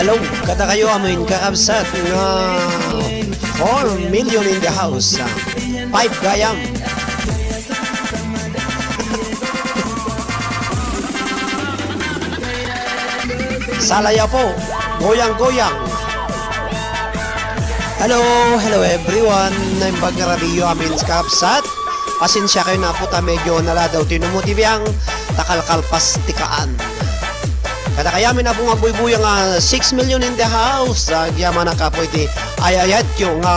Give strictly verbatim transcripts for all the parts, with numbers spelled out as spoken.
Hello, kadakayo amin kakabsat nga four million in the house. Five gayam. Salaya po, goyang-goyang. Hello, hello everyone. Naimbag nga rabiyo amin kakabsat. Pasensia kayo na po ta medyo naladaw ti numo ti biang, ta kalkalpas ti kaan. Kadakayo amin a po nga agbuybuyang nga six million in the house. Agyamanak a po iti ay-ayatyo nga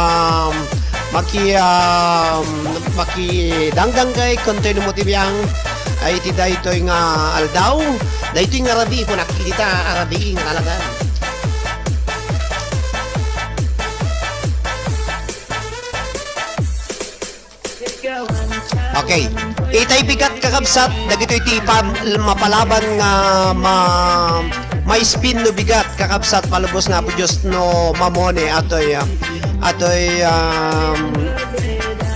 maki-, ah, makidangdang kay kuntoy numo ti biang. Ay, iti daytoy nga aldaw, daytoy nga rabii, kunak, iti ta a rabii nga talaga. Okay. Itay bigat, kakabsat, dagitoy ti pa-, mapalaban nga ma-, ma-spin no bigat, kakabsat, palubos na po Diyos no mamone, atoy, ah, atoy, um,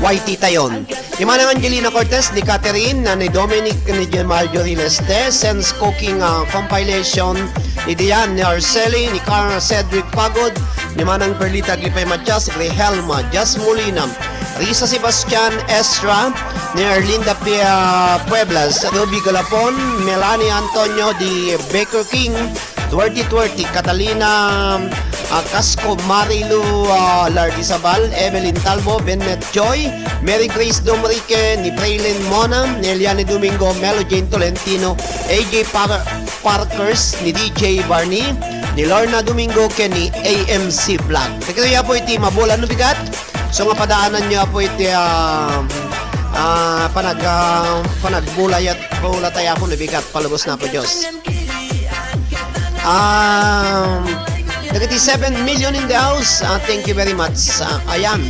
Y T tayon. Ni Manang Angelina Cortez, ni Catherine, na ni Dominic, ni John Marjorie Leste, Sense Cooking, ah, Compilation, ni Diane, ni Arceli, ni Carl Cedric Pagod, ni Manang Perlita Aglipay Matias, Grihelma, Jas Molina, Risa Sebastian, Ezra, ni Erlinda Pia Pueblas, Ruby Galapon, Melanie Antonio, di Baker King, Twerty Twerty, Catalina, ah, Casco, Marilu, ah, Lardi Sabal, Evelyn Talbo, Bennett Joy, Mary Grace Domrique, ni Praylin Mona, ni Eliane Domingo, Melo Jane Tolentino, A J Par-, Parkers, ni D J Barney, ni Lorna Domingo, ken ni A M C Vlog. Dagitoy po iti mabulan no bigat. So nga padaanan niyo po iti, ah, ah, panag-, ah, panagbulayat, bulatay po no bigat, palubos na po Diyos. Um, dagiti seven million in the house. Ah, thank you very much. Ah, ayan.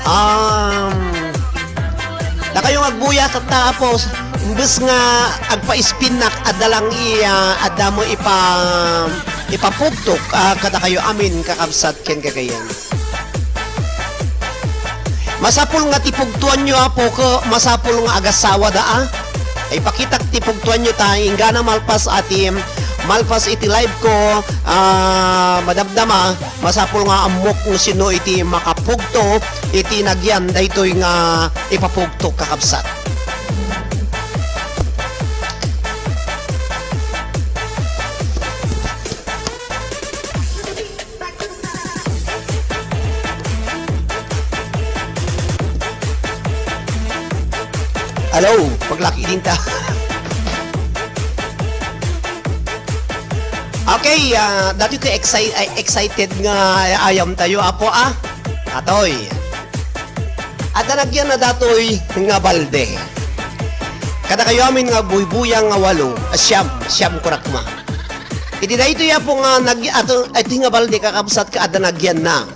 Um, dakayo nga agbuya, tatta, Apo, imbes nga agpa-spinnak, adda lang i-, ah, adda mo ipa-, ipapugtok, ah, kadakayo amin, kakabsat, ken kakayan. Masapul nga ti pugtoanyo, Apo, ko, masapul nga agasawada, a. Ipakitak ti pugtoanyo ta inggana malpas a ti, malpas iti live ko, ah, madamdama, masapul nga ammok no sino iti makapugto iti nagyan daytoy nga ipapugto, kakabsat. Hello, paglaki din ta. Okay, ah, dati ti exci-, ay, excited nga ayam tayo, Apo, ah. Atoy. Adda nagyan a datoy nga balde. Kadakayo amin nga buybuyang nga walo, a, siam, siam kurakma. Iti daytoy, Apo, nga nag-, ato, iti nga balde, kakabsat, ka adda nagyanna.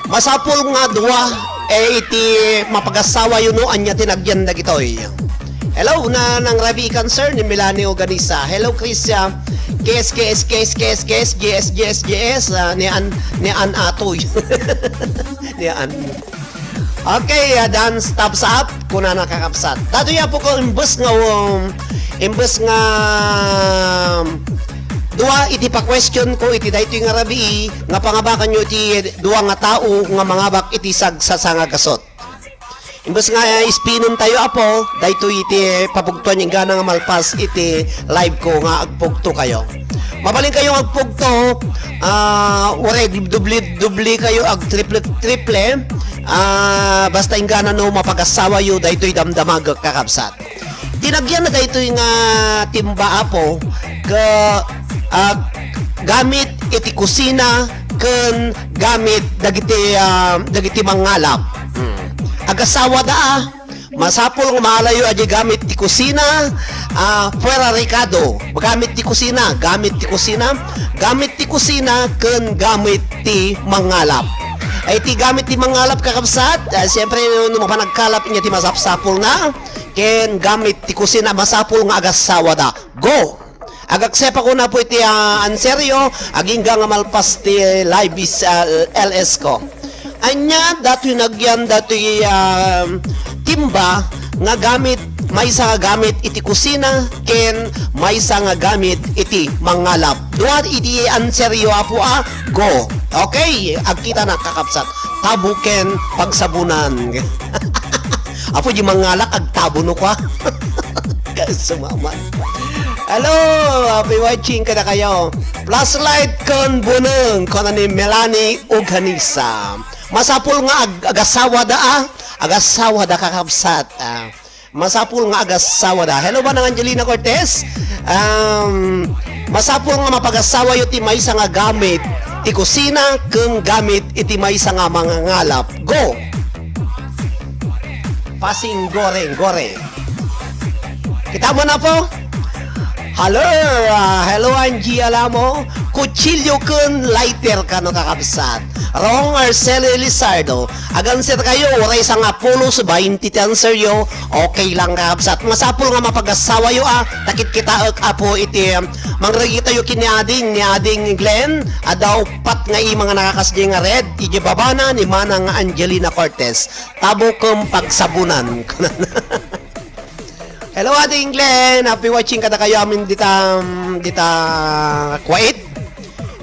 Masapul nga dua, eh, iti mapagasawayo no ania ti nagyan dagitoy. Hello, na, nang rabii kan, sir, ni Melanie Organisa. Hello, Chris, ah, K S, K S, K S, K S, K S, J S, J S, J S, ah, ni An-, ni An Atoy. Ni An. Okay, ah, dance, thumbs up, kunana, kakabsat. Datoy, Apo, ko, imbes nga, um, imbes nga, um, dua iti pa-question ko iti daytoy nga rabii, nga pangabakanyo iti dua nga tao nga mangabak iti sagsasanga gasut. Imbes nga, eh, ispinentayo, Apo, daytoy iti papugtoan inggana nga malpas iti live ko nga agpugtokayo. Mabalinkayo nga agpugto, ah, uray dubli-dubli kayo, agtriple-triple, ah, basta inggana no mapagasawayo daytoy damdamag, kakabsat. Ti nagyan daytoy nga timba, Apo, ka, ah, gamit iti kusina ken gamit dagiti, ah, dagiti mangalap. Hmm. Agasawada, ah, masapul nga maalayo a di gamit ti kusina, ah, fuera recado. Gamit ti kusina, gamit ti kusina, gamit ti kusina ken gamit ti mangalap. Ay, ti gamit ti mangalap, kakabsat, ah, siyempre, no, no mapanagkalap, inya ti masapsapulna. Ken gamit ti kusina, masapul nga agasawada. Go! Agaksepakon, Apo, iti, ah, answeryo, agingga nga malpas ti live is, ah, L S ko. Ania, datoy nagyan, datoy, ah, timba nga gamit maysa nga gamit iti kusina, ken maysa nga gamit iti mangalap. Dua iti answeryo, Apo, a. Go. Okay, agkitana, kakabsat. Tabo ken pagsabonan. Apo, di mangalak, agtabo no kwa. Kasamaan. Hello, happy watching kadakayo. Flashlight ken buneng, kuna ni Melanie Uganisa. Masapul nga ag-, agasawada, a. Agasawada, kakabsat, a. Masapul nga agasawada. Hello, Manang Angelina Cortez. Um, masapul nga mapagasawayo ti maysa nga gamit ti kusina ken gamit iti maysa nga mangangalap. Go! Pasing goreng, gore. Kita mo na po? Hello, ah, hello, Angie Alamo. Kutsilyo ken lighter kano, kakabsat. Rong Arcelo Elizardo. Aganswer kayo, uray sangapulos, baynte ti answeryo. Okay lang, kakabsat. Masapul nga mapagasawayo, a. Takitkitaek, Apo, iti, um, mangragitayo ken ni Ading, ni Ading Glenn. Adda uppat nga ima nga nakakasdi nga red. Iti babana ni Manang Angelina Cortez. Tabo ken pagsabonan. Hello, Ate Inglen. Happy watching kadakayo amin dita, dita Kuwait.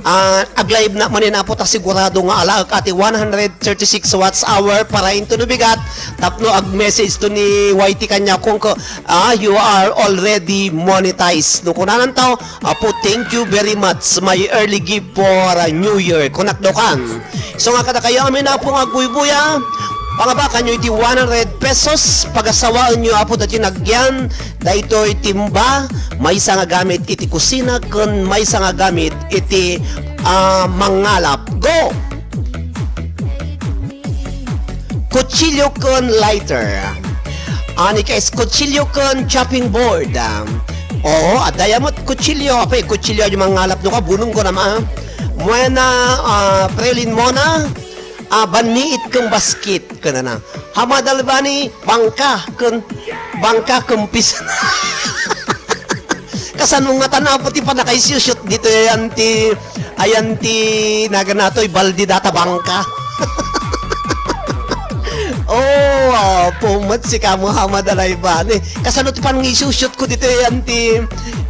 Ah, ag-live na manen, Apo, ta sigurado nga alaek iti one hundred thirty-six watts hour para into no bigat. Tapno ag-message to ni Y T kaniak, kung ka, ah, you are already monetized. No kunanan to, Apo, thank you very much. My early gift for, uh, New Year. Kunak dokan. So nga kadakayo amin, Apo, nga agbuybuya, pangabakanyo iti one hundred pesos, pagasawaenyo, Apo, dati nagyan, daytoy timba, maysa nga gamit iti kusina, ken maysa nga gamit iti, ah, mangalap. Go! Kutsilyo ken lighter. Ani, guys, kutsilyo ken chopping board. Oo, adda ya met kutsilyo. Apay, kutsilyo a mangalap no ka, bunong ko naman. Muena, ah, prelin mona, ah, banniit ken basket, kanana. Hamadal bani, bangka, ken, bangka, ken pis. Kasano nga tan, Apo, ti pannakaisyusyut ditoy ayan ti, ayan ti naganatoy baldi data bangka. Oh, Apo, met sika, Muhammad Alaibani. Kasano ti pannakaisyusyut ko ditoy ayan ti,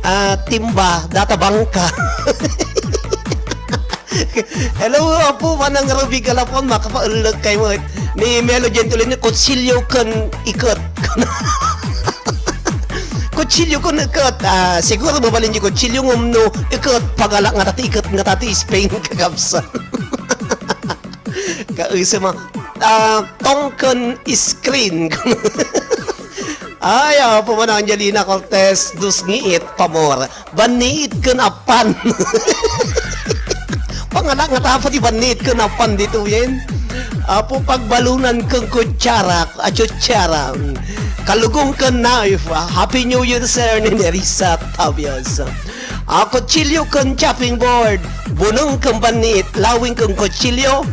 ah, timba data bangka. Hello, Apo, Manang Ruby Galapon, makapaellek kay mo. Ni Melo Gentolini, kutsilyo ken iket. Kutsilyo ken iket. Ah, siguro mabalin ti kutsilyo ngem no iket, pagala nga tati iket nga tati Spain, kakabsat. Kausama. Ah, tong ken screen. Ay, Apo, Manang Angelina Cortez, dus ngiit, pamor. Banniit ken appan. Panganak nga tapa ti banniit ken appan ditoyen. Apo, pagbalunan ken kutsara, a, kutsara. Kalugong ken knife. Ah, Happy New Year, sir, ni Nerissa Tabios. Ah, kutsilyo ken chopping board. Bunong ken banniit, lawing ken kutsilyo.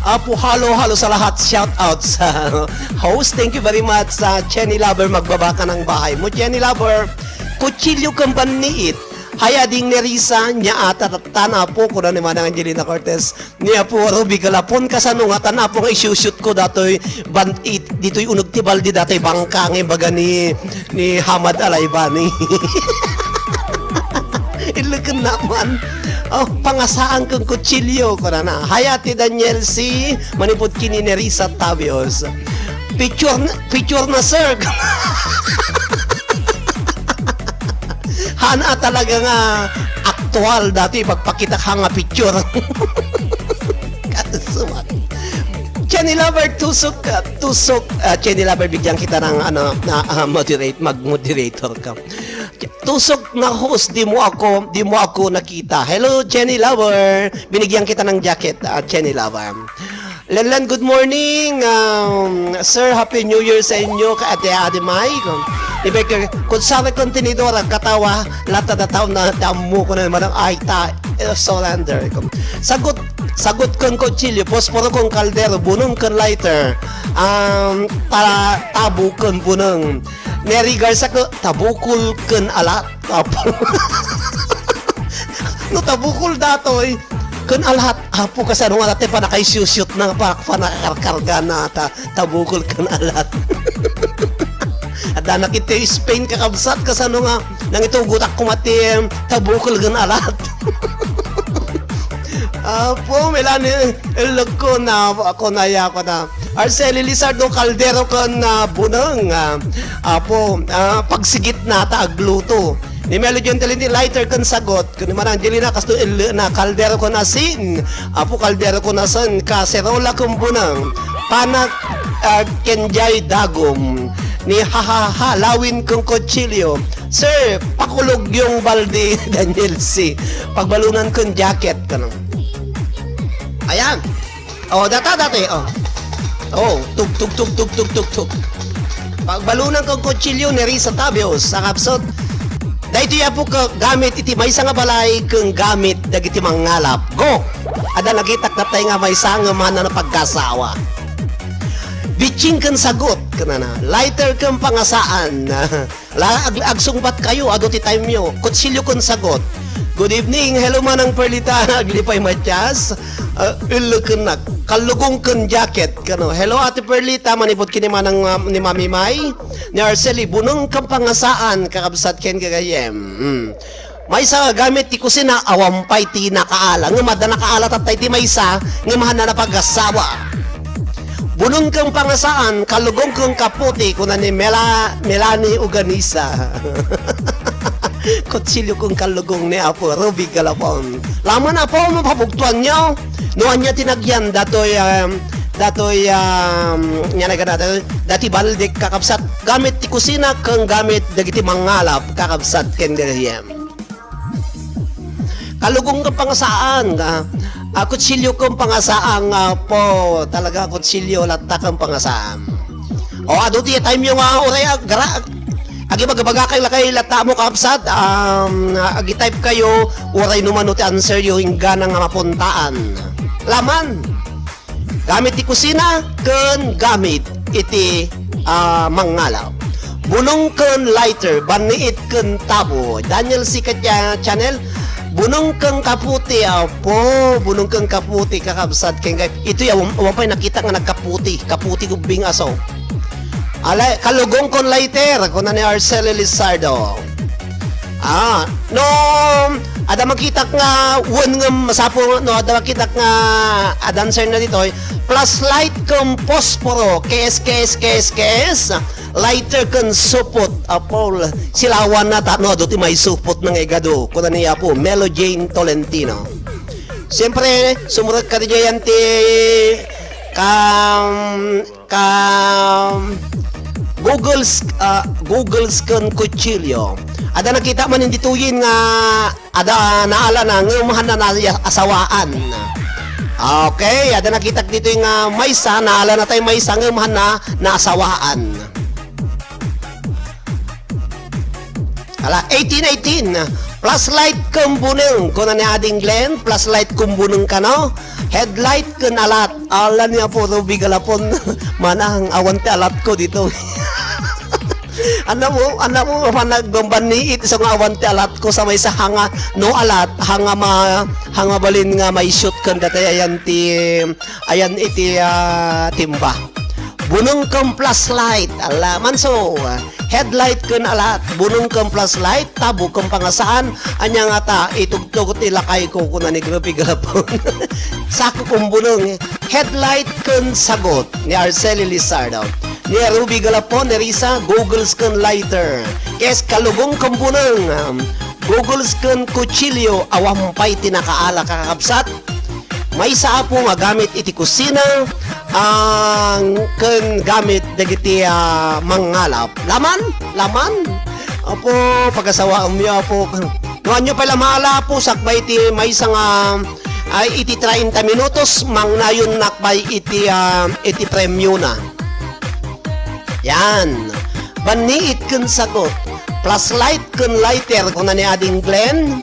Apo, halo-halo sa lahat. Shout out sa host. Thank you very much sa Chenny Lover. Magbaba ka ng bahay mo, Chenny Lover. Kutsilyo ken banniit. Hay, Ading Nerissa, nia ata tan, Apo, kuna ni Manang Angelina Cortez. Ni Apo Ruby Galapon, kasano nga tan, Apo, nga isyusyut ko datoy ban-, it-, ditoy uneg ti baldi datoy bangka nga ibaga ni, ni Hamad Alaibani. Illeken naman. Oh, pangasaan ken kutsilyo, kunana. Hay, Ate Daniel C, manipud ken ni Nerissa Tabios. Picture na, picture na, sir. Hana talaga nga aktual dati pagpakita ka nga picture. Kasumak. Chenny Lover, tusok, ah, tusok, ah, Chenny Lover, bigyan kita ng, ano, na, ah, moderate, mag-moderator ka. Tusok na host, di mo ako, di mo ako nakita. Hello, Chenny Lover. Binigyan kita ng jacket, ah, Chenny Lover. Lenlen, good morning. Um, sir, Happy New Year sa inyo, ka Ate Ate Mai. Ibig, kutsara ken tinidor, agkatawa, latta da tao na tammo ko na naman ang ay ta, eh, surrender. Sagot, sagot ken kutsilyo, posporo ken kaldero, bunong ken lighter, um, ta-, tabo ken bunong. Neri Garza ken tabukol ken alat. Apo. No tabukol datoy, ken alat, Apo, kasano nga dati pannakaisyusyut na, pa-, pannakakarkarga na, ta-, tabukol ken alat. At Ta nakita Spain, kakabsat, kasano nga nangitugotak koma ti, em, tabukel ken alat. Apo, Melanie, illegko na, ako na, ya, ako na. Arceli Lizardo, kaldero ken, ah, buneng, ah, apo, ah, pagsigit na ta agluto. Ni Melo Gentilini, lighter ken sagot. Ken ni Manang Angelina, kasto elle na, kaldero ken asin. Apo, kaldero ken asin, kaserola ken buneng. Panak, ah, ken jay dagom. Ni ha, ha, ha, lawin ken kutsilyo. Sir, pakulog yung balde, Daniel C. Pagbalunan ken jacket, kano. Ayan. Oh, data, dati, oh. Oh, tug, tug, tug, tug, tug, tug, tug. Pagbalunan ken kutsilyo ni Risa Tabios, sa kapsot. Daytoy, apo, ka gamit iti maysa nga balay ken gamit dagiti mangngalap. Go! Adda nakitak natay nga maysa nga mana na pagkasawa. Bitching ken sagot, kanana. Lighter ken pangasaan. La, ag-, agsungbat kayo, adu ti time yo. Kutsilyo ken sagot. Good evening. Hello, Manang Perlita. Aglipay Matias. Ah, illekennak. Kallugong ken jacket. Kano. Hello, Ate Perlita. Manipud ken ni Manang, ah, ni Mami May. Ni Arceli. Buneng ken pangasaan. Kakabsat ken gagayem. Mm. Maysa nga gamit ti kusina, awan pay ti nakaala. Ngem adda nakaala tatta iti maysa, ngem haanna napagkasawa. Buneng ken pangasaan, kallugong ken kaputi, kuna ni Mela-, Melanie Uganisa. Kutsilyo ken kallugong ni Apo Ruby Galapon. Laman, Apo, mapabugtuanyo. No ania ti nagyan, datoy, um, datoy, um, ania nga datoy, dati baldek, kakabsat, gamit ti kusina ken gamit dagiti mangngalap, kakabsat, ken gagayem. Kallugong ken pangasaan, ah, ah, kutsilyo ken pangasaan nga po, talaga kutsilyo latta ken pangasaan. O, adu ti time yo nga uray ag-, gra-, agibagbaga kay lakay latta mo, kakabsat, um, agi-type kayo, uray no mano ti answer yo, inggana nga mapuntaan. Laman. Gamit ti kusina ken gamit iti, ah, mangngalap. Bunong ken lighter, banniit ken tabo. Daniel C. Katya Channel, bunong ken kaputi, apo, bunong ken kaputi, kakabsat, ken gay-, itoy, awan, awan pay nakita nga nagkaputi, kaputi gubbing aso. Ala, kalugong kon lighter, kuna ni Arcel Lizardo. Ah, no, adda makitak nga wen ngem masapo, no, adda makitak nga a-dancer na ditoy, flashlight ken posporo, kes, kes, kes, kes, lighter ken supot, apol, silawan na ta, no, adu ti may supot nga igadu, kuna ni Apo, Melo Jane Tolentino. Siyempre, sumurot ka diyan ti kam-, Ka, Googles, ah, Googles ken kutsilyo. Adda nakita man ditoyen nga adda naala na ngem haanna na asawaan. Okay, adda nakitak ditoy nga maysa, naala na tay maysa ngem haanna naasawaan. Ala, eighteen eighteen. Flashlight ken buneng, kuna ni Ading Glenn, flashlight ken buneng kano? Headlight ken alat. Ala ni Apo Ruby Galapon. Manang, awan ti alatko ditoy. Anam mo, anam mo, mapan nagbambanniit, isu nga awan ti alatko sa maysa hanga, no alat, hanga ma-, hanga balin nga may shoot ken datay ayan ti, ayan iti, ah, timba. Buneng ken flashlight, ala, manso, headlight ken alat, buneng ken flashlight, tabo ken pangasaan, ania ngata, itugtog ti lakayko, kuna ni Ruby Galapon. Sako ken buneng, headlight ken sagot ni Arceli Lizardo. Ni Ruby Galapon, ni Risa, goggles ken lighter. Kes kalugong ken buneng, um, goggles ken kutsilyo, awan pay ti nakaala, kakabsat. Maysa, Apo, nga gamit iti kusina, ah, ken gamit dagiti, ah, mangngalap. Laman? Laman? Apo, pagasawaemyo, Apo. No, ania pay la maala, Apo, sakbay iti maysa nga, ay, iti treinta minutos, mangnayonnak pay iti, ah, iti premiona. Yan. Banniit ken sagot. Flashlight ken lighter, kuna ni Ading Glenn.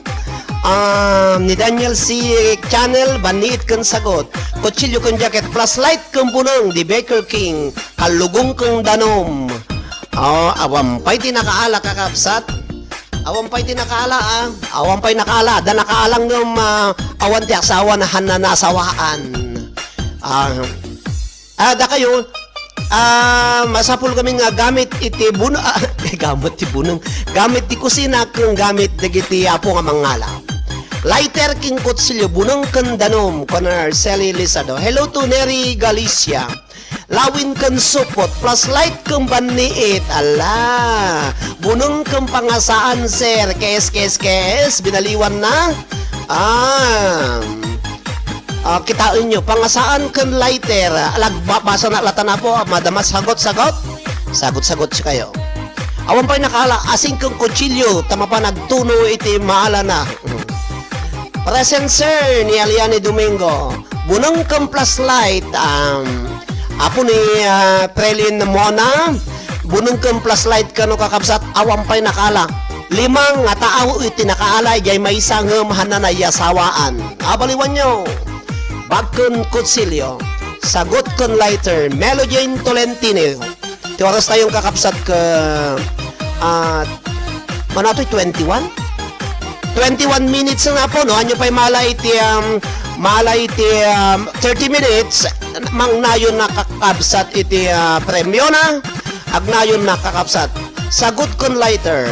Ah, ni Daniel C. Channel, banniit ken sagot. Kutsilyo ken jacket, flashlight ken buneng, di Baker King, kallugong ken danum. Oh, awan pay ti nakaala, kakabsat. Awan pay ti nakaala, ah. Awan pay nakaala. Adda nakaala ngem, ah, awan ti asawa na haanna nasawaan. Ah, ah, dakayo, Ah, masapul kami nga gamit iti bun-, ah, gamit ti buneng. Gamit ti kusina ken gamit dagiti apo nga mangala. Lighter ken kutsilyo, buneng ken danum, kuan ni Arceli Lizardo. Hello to Neri Galicia. Lawin ken supot, flashlight ken banniit. Ala, buneng ken pangasaan, sir. Kes, kes, kes, binaliwan na. Ah. Ah, kitaenyo, pangasaan ken lighter. Alag-, ba-, basa na latan apo, madama sagot-sagot. Sagot-sagot si kayo. Awan pay nakaala, asin ken kutsilyo, ta mapan agtuno iti maalana. Present, sir, ni Aliani Domingo. Buneng ken flashlight, um, apo ni, ah, Prelin Mona. Buneng ken flashlight kano, kakabsat, awan pay nakaala. Lima nga tao iti nakaala, idiay maysa ngem hanna nayasawaan. Abaliwanyo. Bag ken kutsilyo. Sagot ken lighter. Melo Jane Tolentino. Ti oras tayo, kakabsat, ka, ah, manatoy twenty-one? Twenty-one minutes na po, no? Anyo pa'y mala iti, um, mala iti, um, thirty minutes, mangnayon na, kakabsat, iti, ah, premyo na. Agnayon na, kakabsat. Sagot ken lighter.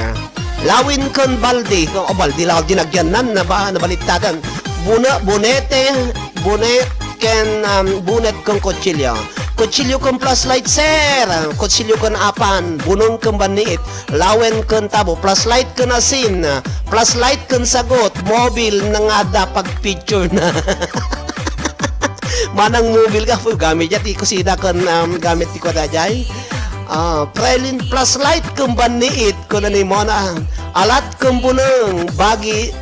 Lawin ken baldi. O, baldi la, dinagyanan na ba? Nabalittadan. Buna-, bonete, bonet ken, um, bonet ken kutsilyo. Kutsilyo ken flashlight, sir. Kutsilyo ken apan. Buneng ken banniit. Lawen ken tabo. Flashlight ken asin. Flashlight ken sagot. Mobil na nga da pagpicture na. Manang mobil ka, pu, gamit ya ti kusina ken, um, gamit ti kuadajay. Ah, Prelin flashlight ken banniit, kuna ni Mona. Alat ken buneng, bagi,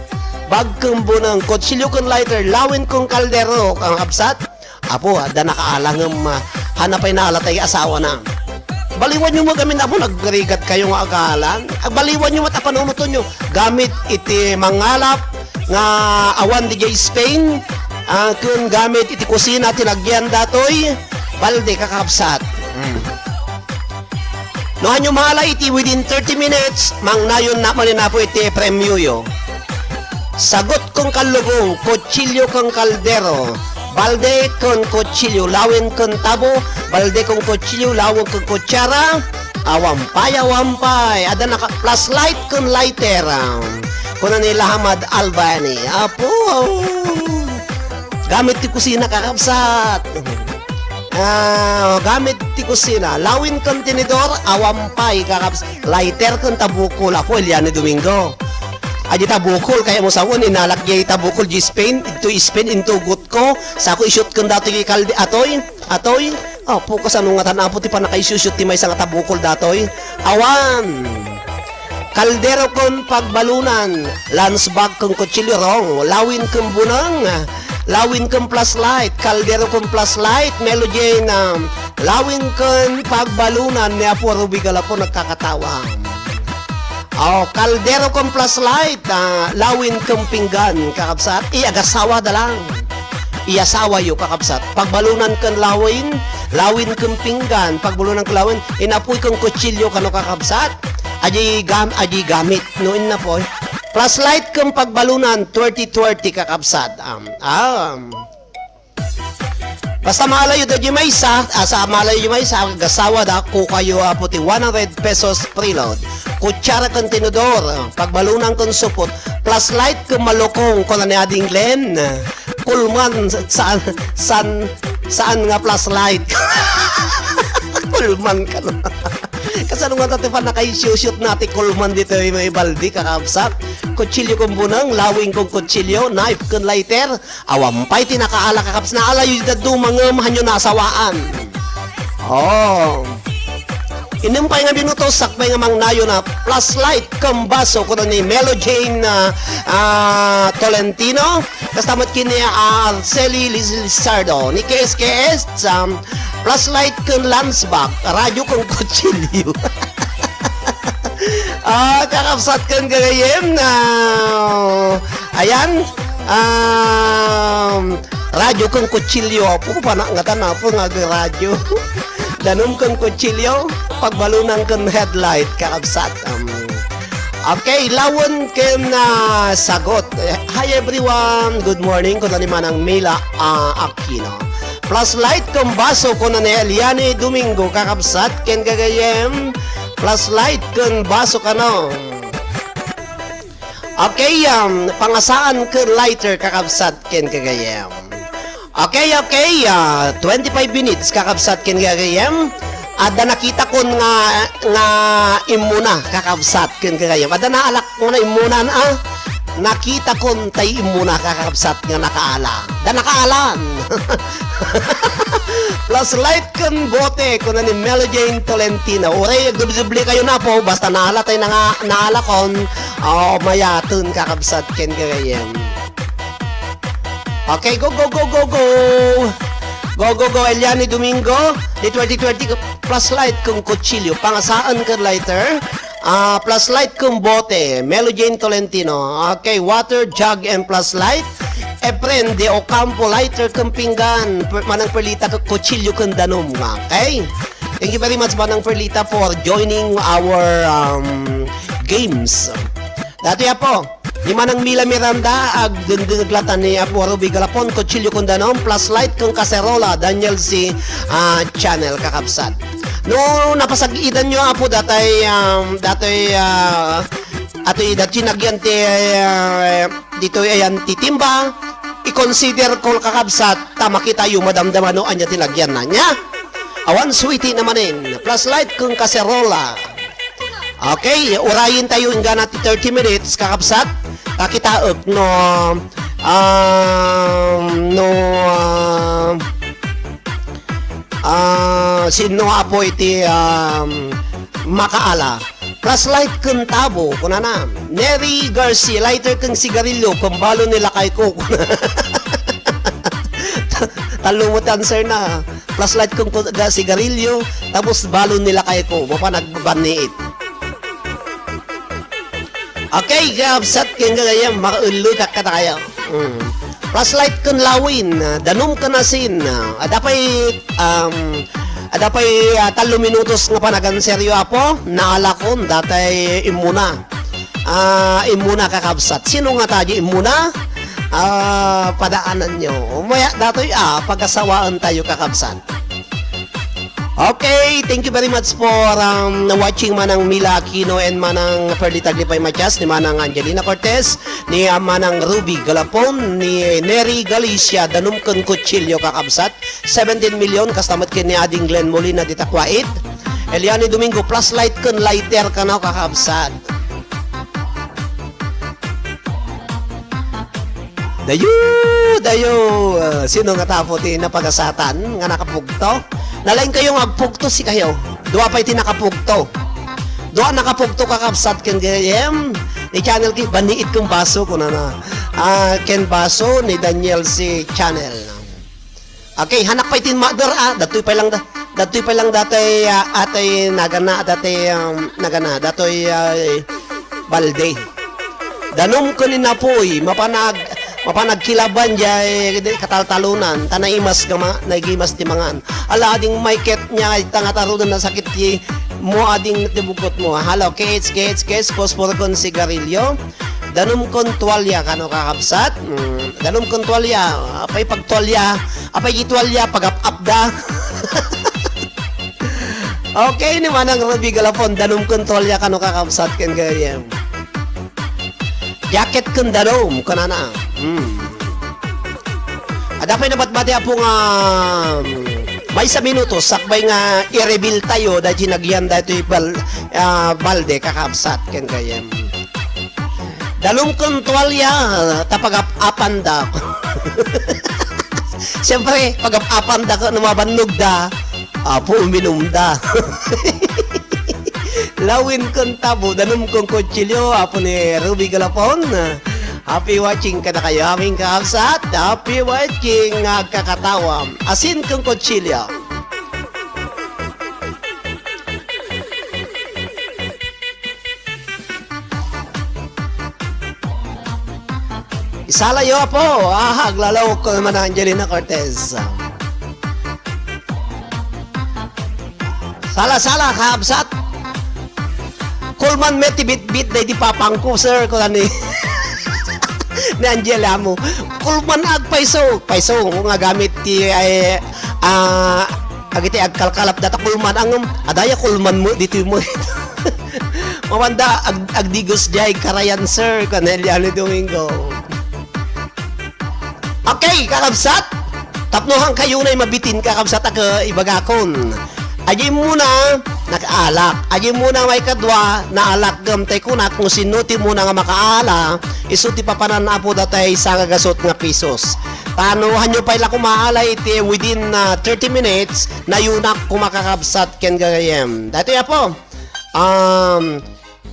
bag ken buneng, kutsilyo ken lighter, lawin ken kaldero, kakabsat. Apo, adda nakaala ngem, ah, hanna pay naala tay asawana. Baliwanyo met amin, apo, nagrigat kayo nga agalan. Agbaliwanyo met a panunotenyo. Gamit iti mangalap nga awan didiay Spain, ah, ken gamit iti kusina ti nagyan datoy balde, kakabsat. Mm. No hanyo mala iti within thirty minutes, mangnayon na manen apo iti premioyo. Sagot ken kallubong, kutsilyo ken kaldero, balde ken kutsilyo, lawin ken tabo, balde ken kutsilyo, lawin ken kutsara, awan pay, awan pay. Adda naka-, flashlight ken lighter. Kuna ni Lahamad Albani, Apo, gamit ti kusina, kakabsat. Ah, gamit ti kusina. Lawin ken tinidor, awan pay, kakabs-, lighter ken tabukol. Apo, Eliane Domingo. Adi tabukol, kaya mo sawen, inalak jay tabukol, jay Spain, ito Spain, intugot ko. Sako isut ken dato jay kaldi, atoy, atoy. Apo, kasano ngatan, Apo, ti pannakaisusut ti maysa nga tabukol datoy? Awan. Kaldero ken pagbalunan, lunch bag ken kutsilyo, wrong. Lawin ken buneng, lawin ken flashlight, kaldero ken flashlight, Melo Jane, ah, lawin ken pagbalunan ni Apo Ruby Galapo nagkakatawa. Oh, kaldero ken flashlight, ah, lawin ken pinggan, kakabsat, i agasawada lang. Iyasawayo, kakabsat. Pagbalunan ken lawin, lawin ken pinggan, pagbalunan ken lawin, inapoy ken kutsilyo kano, kakabsat. Adi gam-, adi gamit, no, inapoy. Flashlight ken pagbalunan, twenty twenty, kakabsat. Um, um. Basta malayo da di maysa, asa malayo di maysa, agasawa da, kukayo, Apo, ti one hundred pesos preload. Kutsara ken tinidor, pagbalunan ken supot, flashlight ken malukong, kuna ni Ading Glenn. Kulman, saan, saan, saan nga flashlight? Kulman kano. Kasano ngata ti pannakaisusut na ti kulman ditoy may baldi, kakabsat? Kutsilyo ken buneng, lawin ken kutsilyo, knife ken lighter. Awan pay ti nakaala, kakabsat, naalayo dida duma ngem hanyo nasawaan. Oh. Innem pay nga minutos, sakbay nga mangnayon a flashlight ken baso, kuna ni Melo Jane, ah, ah, Tolentino. Kasta met ken ni, ah, Arceli Liz-, Lizardo. Ni K S K S, um, flashlight ken lunch bag, radyo ken kutsilyo. Ah, kakabsat ken gagayyem, ah, ayan, um, radyo ken kutsilyo. Apo, panangatan, Apo, nga radyo. Danum ken kutsilyo, pagbalunan ken headlight, kakabsat. Um, okay, lawin ken, ah, sagot. Eh, hi everyone, good morning. Kuna ni Manang Mila, ah, Aquino. Flashlight ken baso, kuna ni Eliane Domingo, kakabsat ken gagayyem. Flashlight ken baso kano. Okay, um, pangasaan ken lighter, kakabsat ken gagayyem. Okay, okay, ah, twenty-five minutes, kakabsat ken gagayyem. Adda nakitakon nga, nga immuna, kakabsat ken gagayyem. Adda naalak nga immunan, ah. Nakitakon tay immuna, kakabsat, nga nakaala. Da nakaalan. Flashlight ken bote, kuna ni Melo Jane Tolentino. Uray, agdubli-dubli kayo na po, basta naala tay nanga-, naalakon, o, mayaten, kakabsat ken gagayyem. Okay, go, go, go, go, go! Go, go, go, Eliane Domingo, di twenty twenty, flashlight ken kutsilyo, pangasaan ken lighter, ah, flashlight ken bote, Melo Jane Tolentino. Okay, water jug and flashlight, Efren de Ocampo, lighter ken pinggan, per-, Manang Perlita, kutsilyo ken danum. Okay? Thank you very much, Manang Perlita, for joining our, um, games. Dati po, ni Manang Mila Miranda, agdengdengeg latta ni Apo Ruby Galapon, kutsilyo ken danum, flashlight ken kaserola, Daniel C, ah, channel, kakabsat. No, napasag-itan nyo, Apo, datay, um, datay, ah, atoy, datay nagyan ti, ah, ditoy ayan ti timba, i-consider ko, kakabsat, ta makitayo, madamdama no ania ti nagyanna. Nia? Awan suiti na manen, flashlight ken kaserola. Okay, urayen tayo inggana ti thirty minutes, kakabsat. Kakitaek no, um, no, ah, ah, sino, Apo, iti, um, makaala. Flashlight ken tabo, kunana. Neri Garcia, lighter ken sigarilyo, ken balon ni lakayko. Tallo met ti answer na. Flashlight ken ku-, ga-, sigarilyo, tapos balon ni lakayko, mapan agbanniit. Okay, kakabsat ken gagayyem, makaullo, kakadakayo. Mm. Flashlight ken lawin, ah, danum ken asin, ah, adda pay, um, adda pay, ah, tallo minutos nga panaganseryo, Apo, naalakon, datay immuna. Ah, immuna, kakabsat. Sino ngata di immuna? Ah, padaananyo. Maya, datoy, ah, pagasawaentayo, kakabsat. Okay, thank you very much for, um, watching Manang Mila Aquino and Manang Perlita Aglipay Matias, ni Manang Angelina Cortez, ni, ah, Manang Ruby Galapon, ni Neri Galicia, danum ken kutsilyo, kakabsat, seventeen million, kasta met ken ni Ading Glenn Molina dita Kuwait, Eliane Domingo, flashlight ken lighter kano, kakabsat. Dayo, dayo. Ah, sino ngata, Apo, ti napagasatan nga nakapugto? Nalaingkayo nga agpugto sikayo. Dua pay ti nakapugto. Dua nakapugto, kakabsat ken gagayyem. Ni channel ki, baniit ken baso, kunana. Ah, ken baso ni Daniel C channel. Okay, hanak pay ti mother, ah. Datoy pay lang da-, datoy pay lang datay, ah, atay nagana, datay, um, nagana, datoy, ah, balde. Danum ken ni napoy, mapan ag-, mapan agkilaban diay, di kataltalonan, ta naimas nga ma-, naigimas ti mangan. Ala, ading may ket nia, ita nga tarudan nasakit ti mo, ading ti bukot mo. Hello, kids, kids, kids, posporo ken sigarilyo. Danum ken tualya, kano, kakabsat? Mm, danum ken tualya. Apay pagtualya? Apay di tualya? Pagap-apda. Okay, ni Manang Ruby Galapon, danum ken tualya, kano, kakabsat ken gagayyem? Jacket ken danum, kunana. Mm. Adda pay nabatbati, Apo, nga, mm, maysa minuto, sakbay nga i-reveal tayo, dahil nagyan daytoy bal-, ah, balde, kakabsat ken gagayyem. Danum ken tualya, ta pagap-apanda. Siyempre, pagap-apanda ket no mabannogda, Apo, uminumda. Lawin ken tabo, danum ken kutsilyo, Apo ni Ruby Galapon. Happy watching kadakayo, aming kakabsat. Happy watching, nga kakatawa. Asin ken kutsilyo. Isalayo, Apo. Ah, aglalawok ko naman, Angelina Cortez. Sala, sala, kabsat. Kulman met ti bitbit day di papangko, sir, ko ni. Ni Angela mo. Kulman agpayso. Payso nga gamit ti, ay, ah, agiti agkalkalap data kulman. Ang, adaya kulman mo, dito mo. Mawanda, ag-, agdigos jay karayan, sir, kan Eliane Domingo. Okay, kakabsat. Tapno han kayo na mabitin, kakabsat, a ibagakon. Aji muna, nakaalak. Aji muna, may kadwa, naalak gam tay kunak, no sino ti muna nga makaala, isu ti papanan apo datay sa nga gasot nga pisos. Tano, hanyo pay la kumaala iti within, ah, thirty minutes, nayunak kumakakabsat ken gagayem. Dati apo, um,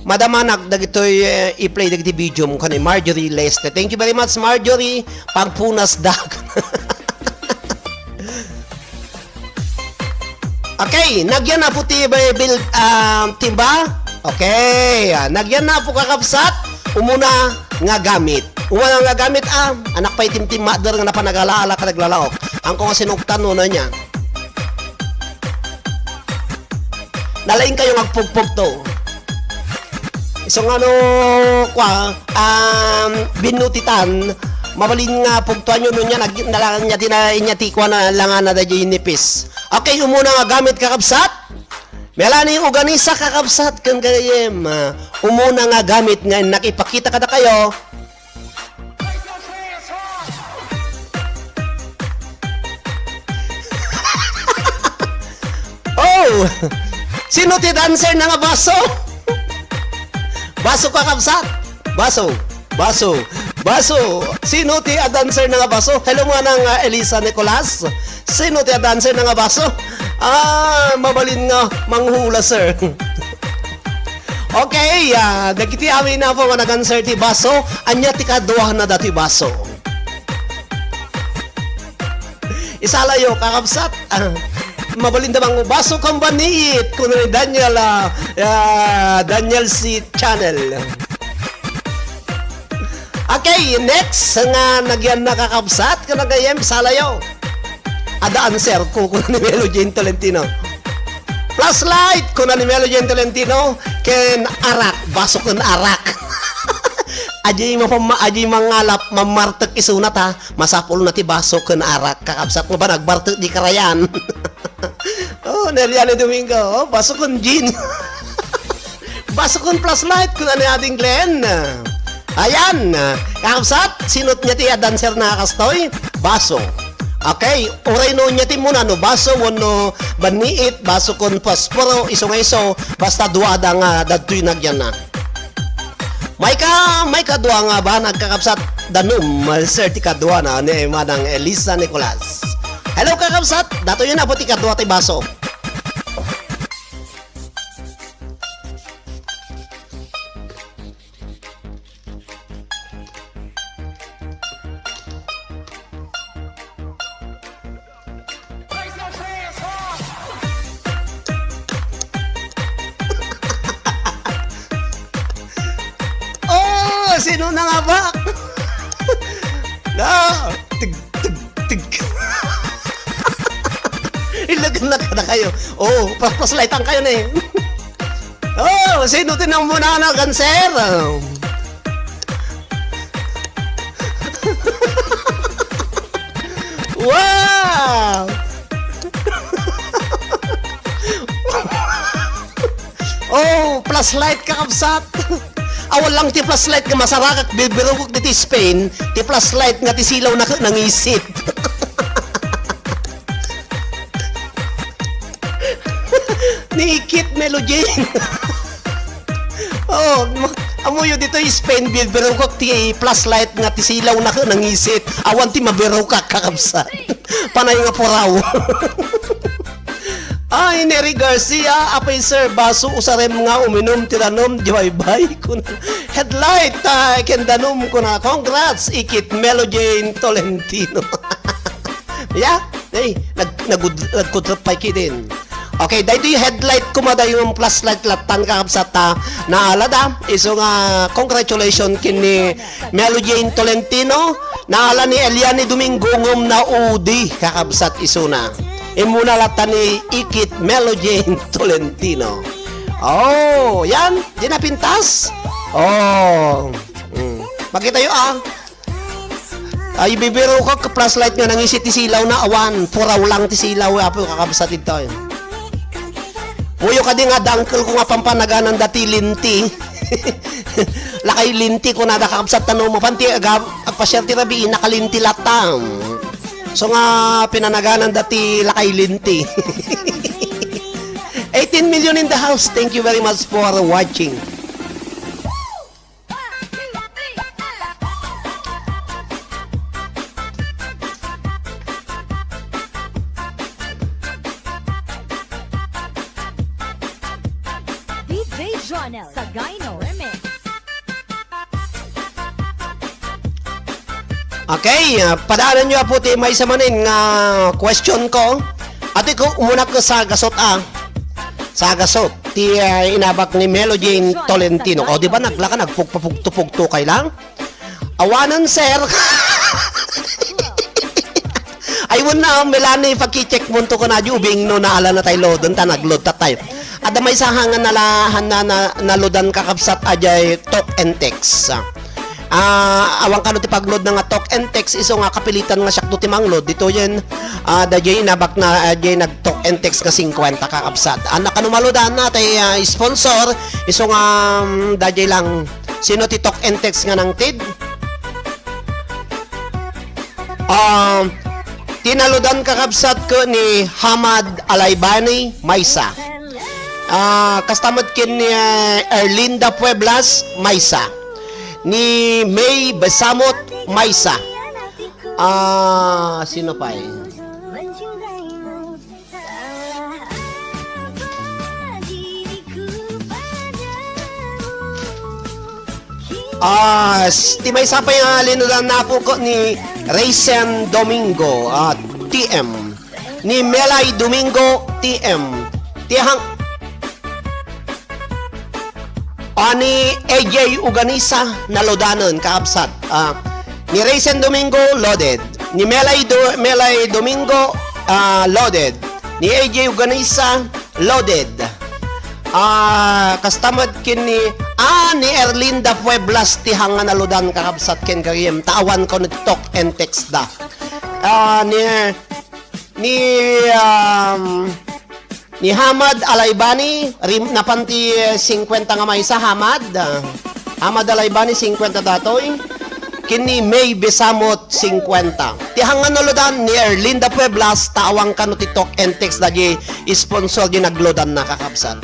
madamanak dagitoy, eh, i-play dagiti video mo kan ni Marjorie Leste. Thank you very much, Marjorie. Pagpunas dak. Okay, nagyan na po ti bil-, ah, timba. Okay, ah, nagyan na po kakabsat. Umuna nga gamit. Umuna nga gamit, ah, anak pay timtimmader nga napanagalaala ka naglalaok. Ang ko nga sinuktan no na niya. Nalaing kayo agpugpugto. Isu nga no, kwa, um, binutitan, mabalin nga pugtuan yo no niya, nag-, nala-, niya ti na, niya ti kwa na langana da jay nipis. Okay, umuna nga gamit, kakabsat. Melanie Uganisa, kakabsat, ken gayem. Ah, umuna nga gamit nga nakipakita kada kayo. Oh! Sino ti dancer na nga baso? Baso, kakabsat? Baso. Baso. Baso. Sino ti a dancer na nga baso? Hello, manang, ah, Elisa Nicolas. Sino ti a dancer na nga baso? Ah, mabalin nga manghula, sir. Okay, ah, dagiti amin na po nga nag-answer ti baso, ania ti kaduana dati baso? Isalayo, kakabsat. Ah, mabalin da bang baso kang baniit, kuno ni Daniel, ah, ah, Daniel C Channel. Okay, next nga nagyan na kakabsat, ken gayem, isalayo. Ada answer ko, kuna ni Melo Jane Tolentino. Flashlight, kuna ni Melo Jane Tolentino, ken arak, baso ken arak. Aji mapama-, aji mangalap, mamartek isuna ta, masapul na ti baso ken arak, kakabsat mo ba nagbartek di karayan? Oh, Neliane Domingo, oh, baso ken gin. Baso ken flashlight, kuna ni Ading Glenn. Ayan, kakabsat, sino ti nia ti a dancer na kastoy? Baso. Okay, uray no nia ti muna, no baso wenno baniit, baso ken posporo, isu nga isu, basta dua da nga dadtoy nagyan na. May ka, may kadua nga ba nagkakabsat danum, sir, ti kadua na ni Manang Elisa Nicolas. Hello, kakabsat, datoy na po ti kadua ti baso. Oh, sino na nga ba? Na, tig, tig, tig. Ilagan na ka na kayo. Oh, paspas laitan kayo na eh. Oh, sino tinang muna na cancer? Wow! Oh, flashlight, kakabsat. Awan lang ti flashlight nga masarakak, bibirukok diti Spain, ti flashlight nga ti silaw na nangisit. Ni Ikit Melody. Oh, ma-, amuyo ditoy Spain, bibirukok ti flashlight nga ti silaw na nangisit. Awan ti mabirukak, kakabsat. Panay nga puraw. Ay, Neri Garcia, apay, sir, baso usarem nga uminum ti danum, di baybay, kuna. Headlight, ah, ken danum, kuna. Congrats, Ikit Melo Jane Tolentino. Yeah? Hey, nag-, nagud-, nagkudrop pay kidin. Okay, daytoy headlight koma, dayon flashlight lattan, kakabsat, ta. Naala da, isu nga congratulations ken ni Melo Jane Tolentino, naala ni Eliane Domingo ngem naudi, kakabsat, isuna. Immuna latta ni Ikit Melo Jane Tolentino. Oh, yan, di napintas. Oh. Mm. Makita yo, ah. Ay, bibiro ko, ka flashlight nga nangisi ti silaw na awan. Puraw lang ti silaw, apo, kakabsat ito, eh. Muyo kadi nga dangkel ko nga pampanaganan dati linti. Lakay linti ko nada kakabsat tano mo. Panti aga, agpasiar ti rabii, nakalinti latta. So nga pinanaganan dati lakay linti. Eighteen million in the house. Thank you very much for watching. D J Jonel Sagayno Remix. Okay, ah, padaanan nyo, apo, ti maysa manen nga question ko. Ati ko, umunak ko sa gasot, ah. Sa gasot. Ti, ah, inabak ni Melo Jane Tolentino. O, di ba, naglaka, nagpugpapugtupugto kay lang? Awanen, sir. Ay, wen na, Melanie, pagki-check mo to ko na, ubing no, naala na tayo loaden, ta nag-load ta tayo. Adda maysa nga nala-, han-, na, na, naludan kakabsat a jay talk and text. Ah, awan kano ti pag-load na nga talk and text, isu nga kapilitan nga siak to ti mang-load. Ditoyen, ah, da jay inabak na, ah, jay nag-talk and text nga singkwenta kakabsat. Annak kano maludan na, tay, ah, sponsor, isu nga, mm, da jay lang. Sino ti talk and text nga nangted? Ah, ti naludan kakabsat ko ni Hamad Alaibani, maysa. Ah, kasta met ken ni, eh, Erlinda Pueblas, maysa. Ni May Besamot, maysa. Ah, sino pay? Ah, s-, ti maysa pay nga linudan na apo ko ni Raisin Domingo, ah, T M. Ni Melay Domingo, T M. Ti hang-, Ah, ni A J Uganisa, naludanen, kakabsat. Ah, ni Raisin Domingo, loaded. Ni Melay Do-, Melay Domingo, ah, loaded. Ni A J Uganisa, loaded. Ah, kasta met ken ni, ah, ni Erlinda Pueblas, ti hang nga naludan, kakabsat, ken gayem. Ta awan ko ni talk and text da. Ah, ni, ni, um, Ni Hamad Alaibani, rim-, napan ti, eh, singkwenta nga maysa, Hamad. Ah, Hamad Alaibani, singkwenta datoy. Ken ni May Besamot, singkwenta. Ti hang nga naludan ni Erlinda Pueblas, ta awan kano ti talk and text dagiti sponsor di nagludan na, kakabsat.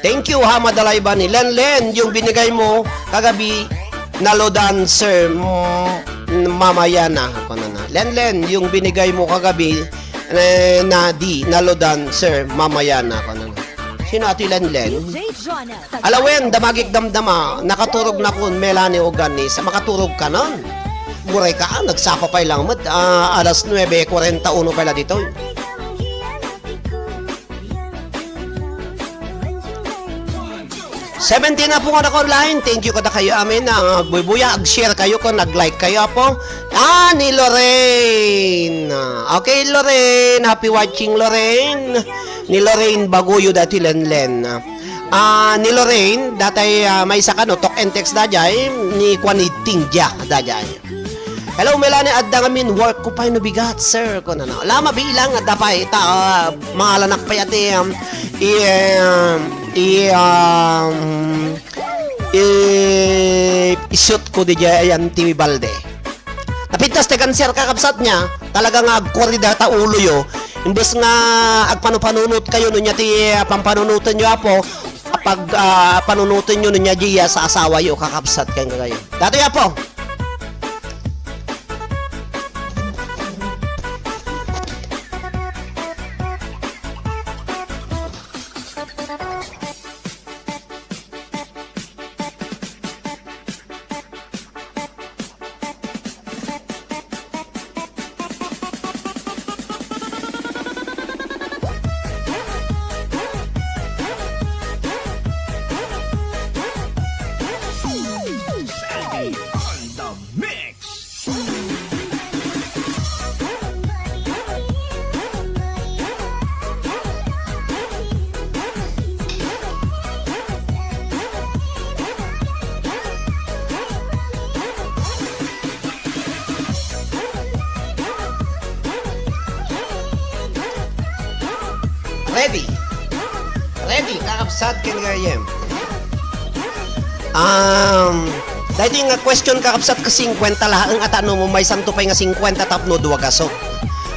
Thank you, Hamad Alaibani. Len, Len, yung binigay mo kagabi, naludan, sir, mm, mamaya na, kunana. Len, Len, yung binigay mo kagabi, eh, na di, naludan, sir, mamaya na, kunana. Sino ati Len, Len? Alawen, damagik damdama, nakaturog na kun, Melanie Uganis, makaturog ka nun. Muray ka, ah, nagsapa pay lang met, ah, alas nuebe kuwarenta uno pay la ditoy. Seventeen na po nga naka-online. Thank you kadakayo amin. Ah, agbuybuya, ag-share kayo kun nag-like kayo po. Ah, ni Lorraine. Ah, okay, Lorraine. Happy watching, Lorraine. Ni Lorraine Baguyo dati Lenlen. Ah, ni Lorraine, datay, ah, maysa kano, talk and text dayjay, ni Kwanid Tingja dayjay. Hello, Melanie, adda ngamin work ko pay no bigat, sir, kunana. Ala, mabilang, adda pay, ta, ah, mangalanak pay ati, um, i, um, i, um, i, i-shoot ko di dyan, ayan, ti balde. Napintas ti kanser, kakabsat niya, talaga nga agkuri data ulo yo. Imbes nga agpanupanunot kayo, no niya ti, ah, pampanunutan yo, apo, pag, ah, panunutan yo, no niya diya sa asawa yo, kakabsat kayo, kayo. Dati, apo. Ready? Ready, kakabsat ken gagayyem. Um, daytoy nga question, kakabsat, ket singkwenta laeng, ata no maysanto pay nga singkwenta tapno dua gaso.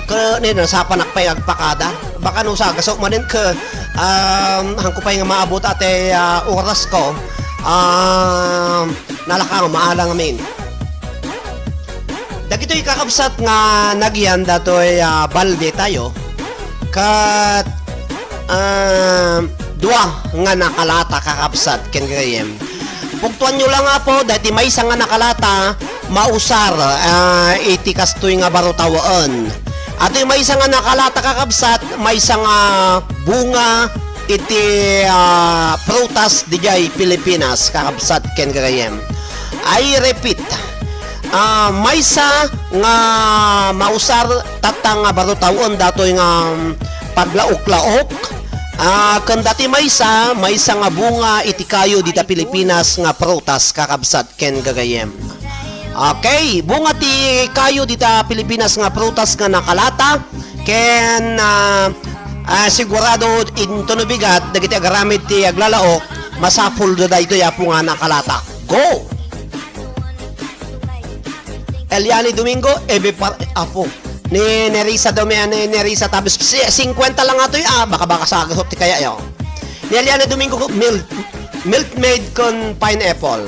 Ket ni, nasapanak pay agpakada. Baka no sa gaso manen ket, um, haanko pay nga maabut a ti, ah, orasko. Um, nalaka nga maalang amin. Dagitoy, kakabsat, nga nagyan datoy, ah, balde tayo, ket, ah, dua nga nakalata, kakabsat ken gagayyem. Pugtoanyo lang, Apo, daytoy maysa nga nakalata, mausar, ah, iti kastoy nga barutawen. Atoy maysa nga nakalata, kakabsat, maysa nga bunga iti, ah, prutas didiay Pilipinas, kakabsat ken gagayyem. I repeat, ah, maysa nga mausar tatta nga barutawen datoy nga, mm, paglaok-laok, ah, ken datoy maysa, maysa nga bunga iti kayo dita Pilipinas nga prutas, kakabsat ken gagayyem. Okay, bunga ti kayo dita Pilipinas nga prutas nga nakalata, ken, ah, ah, sigurado intono bigat dagiti agaramid ti aglalaok, masapulda daytoy, Apo, nga nakalata. Go! Eliane Domingo, Ebe Par-, Apo. Ni Nerissa Dome-, ni Nerissa Tabes, si-, singkwenta lang atoy, ah, baka, baka sa, ti kaya yo. Ni Eliane Domingo, milk, Milkmaid ken pineapple.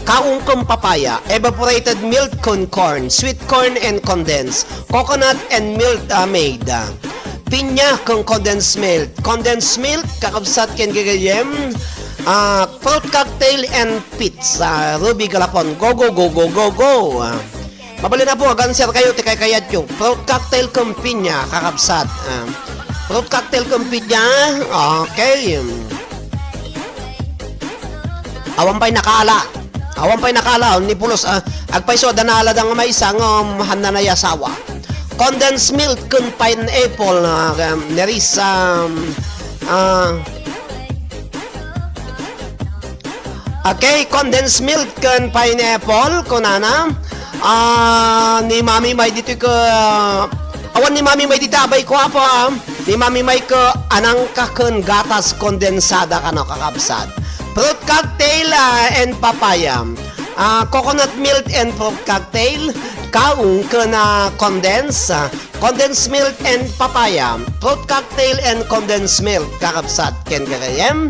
Kaong ken papaya, evaporated milk ken corn, sweet corn and condensed, coconut and milk, ah, maid. Pinya ken condensed milk. Condensed milk, kakabsat ken gagayyem. Ah, fruit cocktail and pizza. Ruby Galapon. Go, go, go, go, go, go. Ah, mabalin, Apo, ag-answer kayo ti kaykayatyo. Fruit cocktail ken pinya, kakabsat. Ah, fruit cocktail ken pinya. Okay. Awan pay nakaala. Awan pay nakaala, ni pulos, ah, agpayso, adda naalada nga maysa, ngem, hanna nayasawa. Condensed milk ken pineapple, ah, um, Nerissa, um, ah, okay, condensed milk ken pineapple, kunana. Ah, ni Mami May ditoy ka, awan ni Mami May dita, abay ko, Apo, ah. Ni Mami May ka, anangka ken gatas kondensada kano, kakabsat. Fruit cocktail, ah, and papaya. Ah, coconut milk and fruit cocktail. Kaong ken, ah, condense, ah, condensed milk and papaya. Fruit cocktail and condensed milk, kakabsat ken gagayyem.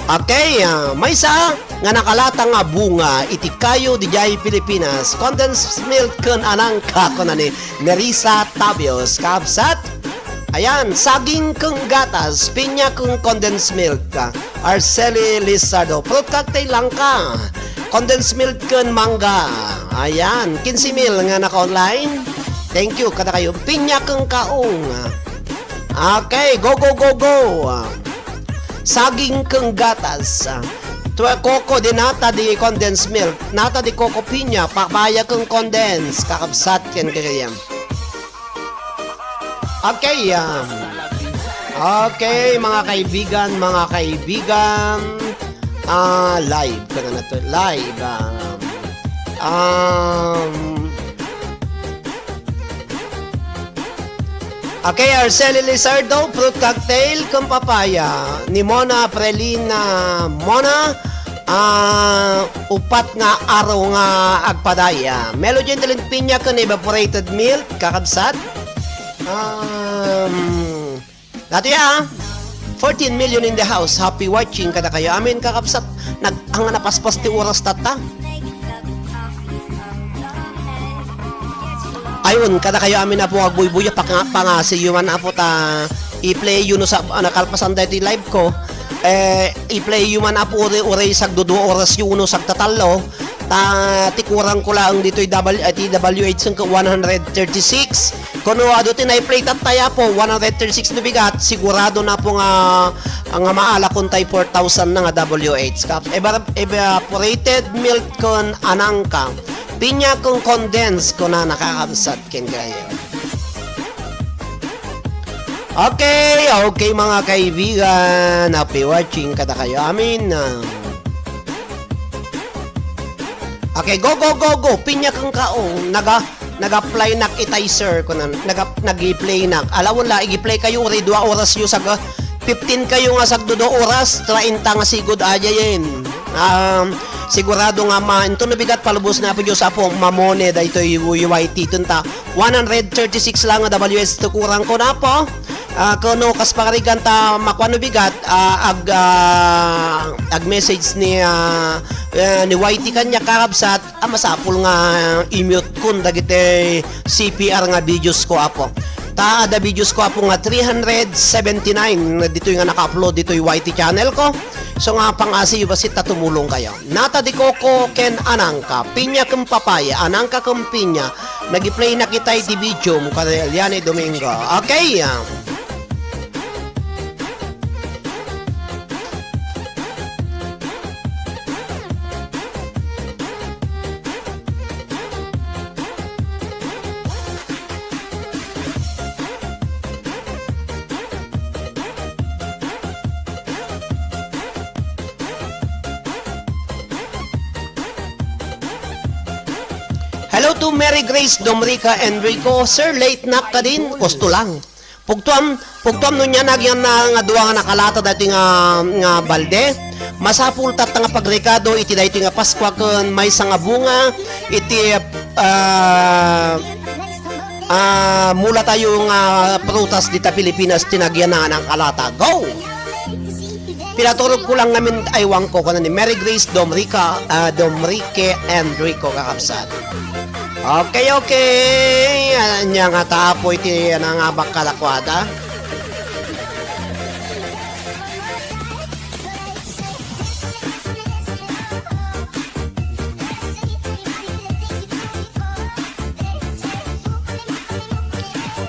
Okay, ah, maysa nga nakalata nga bunga iti kayo didiay Pilipinas. Condensed milk ken anangka, kunani Nerissa Tabios, kakabsat. Ayan, saging ken gatas, pinya ken condensed milk. Arceli Lizardo, fruit cocktail lang ka. Condensed milk ken mangga. Ayan, kinse mil nga naka-online. Thank you kadakayo. Pinya ken kaong. Okay, go, go, go, go. Saging ken gatas. Tue coco de nata de condensed milk. Nata de coco pinya, papaya ken condensed. Kakabsat ken gagayyem. Okay, um, okay, mga kaibigan, mga kaibigan, ah, live ka na nato, live, ah, um, okay, Arceli Lizardo, fruit cocktail, ken papaya, ni Mona Prelina, Mona, ah, upat nga araw nga agpaday, ah. Melo Gentilin pinya ken evaporated milk, kakabsat. Um, dati, ah, fourteen million in the house. Happy watching kadakayo amin, kakabsat. Nag-, ang napaspas ti oras tatta. Ayun, kadakayo amin, Apo, agbuybuya, panga-, pangasiyo man, Apo, ta i-play yo no sa, ah, nakalpasan daytoy live ko. Eh, i-play yo man, Apo, uray, uray sagdudua oras yo uno sagtatallo. Ta, ti kurang ko laeng ditoy W, eh, ti W H singko one hundred thirty-six. Kuno adu ti na-play tattay, Apo, one hundred thirty-six no bigat, sigurado na, Apo, nga, nga maalakon tay four thousand na nga W H. Kap-, eva-, evaporated milk ken anangka. Pinya ken condense, kunana, kakabsat ken gagayyem. Okay, okay, mga kaibigan. Happy watching kadakayo amin. Okay, go, go, go, go. Pinya ken kaong. Naga-, nag-apply nak itay, sir. Kunan, naga-, nag-play nak. Alawon la, ig-play kayo, uray dua oras yo saga. fifteen kayo nga sagdudu oras, treinta nga sigud ayayen. Um, sigurado nga ma, inton no bigat palubos na Apo Dios, Apo, mamone daytoy Y T ta one hundred thirty-six lang nga W S to kurang ko na po. Ah, kuno kas pangarigan ta makuan no bigat, ah, ag, ah, ag message ni, ah, eh, ni Y T kanya kakabsat, ah, masapul nga i-mute kun dagiti C P R nga videos ko, Apo. Ta adda videos ko, Apo, nga three hundred seventy-nine ditoy nga naka-upload ditoy Y T channel ko. So nga pangasiyo basit ta tumulong kayo. Nata de coco ken anangka, piña ken papaya, anangka ken piña. Nag-play na kita iti video mo kada Eliane Domingo. Okay. Hello to Mary Grace Domrica Enrico. Sir, late na ka din? Gusto lang. Pugtuam, pugtuam no niya nagyan na nga dua nga nakalata dati nga, nga balde. Masapul tatta nga pagrekado iti daytoy nga Paskua ken maysa nga bunga iti, ah, ah, mula tayo nga prutas dita Pilipinas ti nagyan na nga nakalata. Go! Pinaturog ko lang ngamin, ay, wangko, kuno ni Mary Grace Domrica, ah, Domrique Enrico, kakabsat. Okay, okay. Ania nga tapo iti, ano nga, bakal a kuada?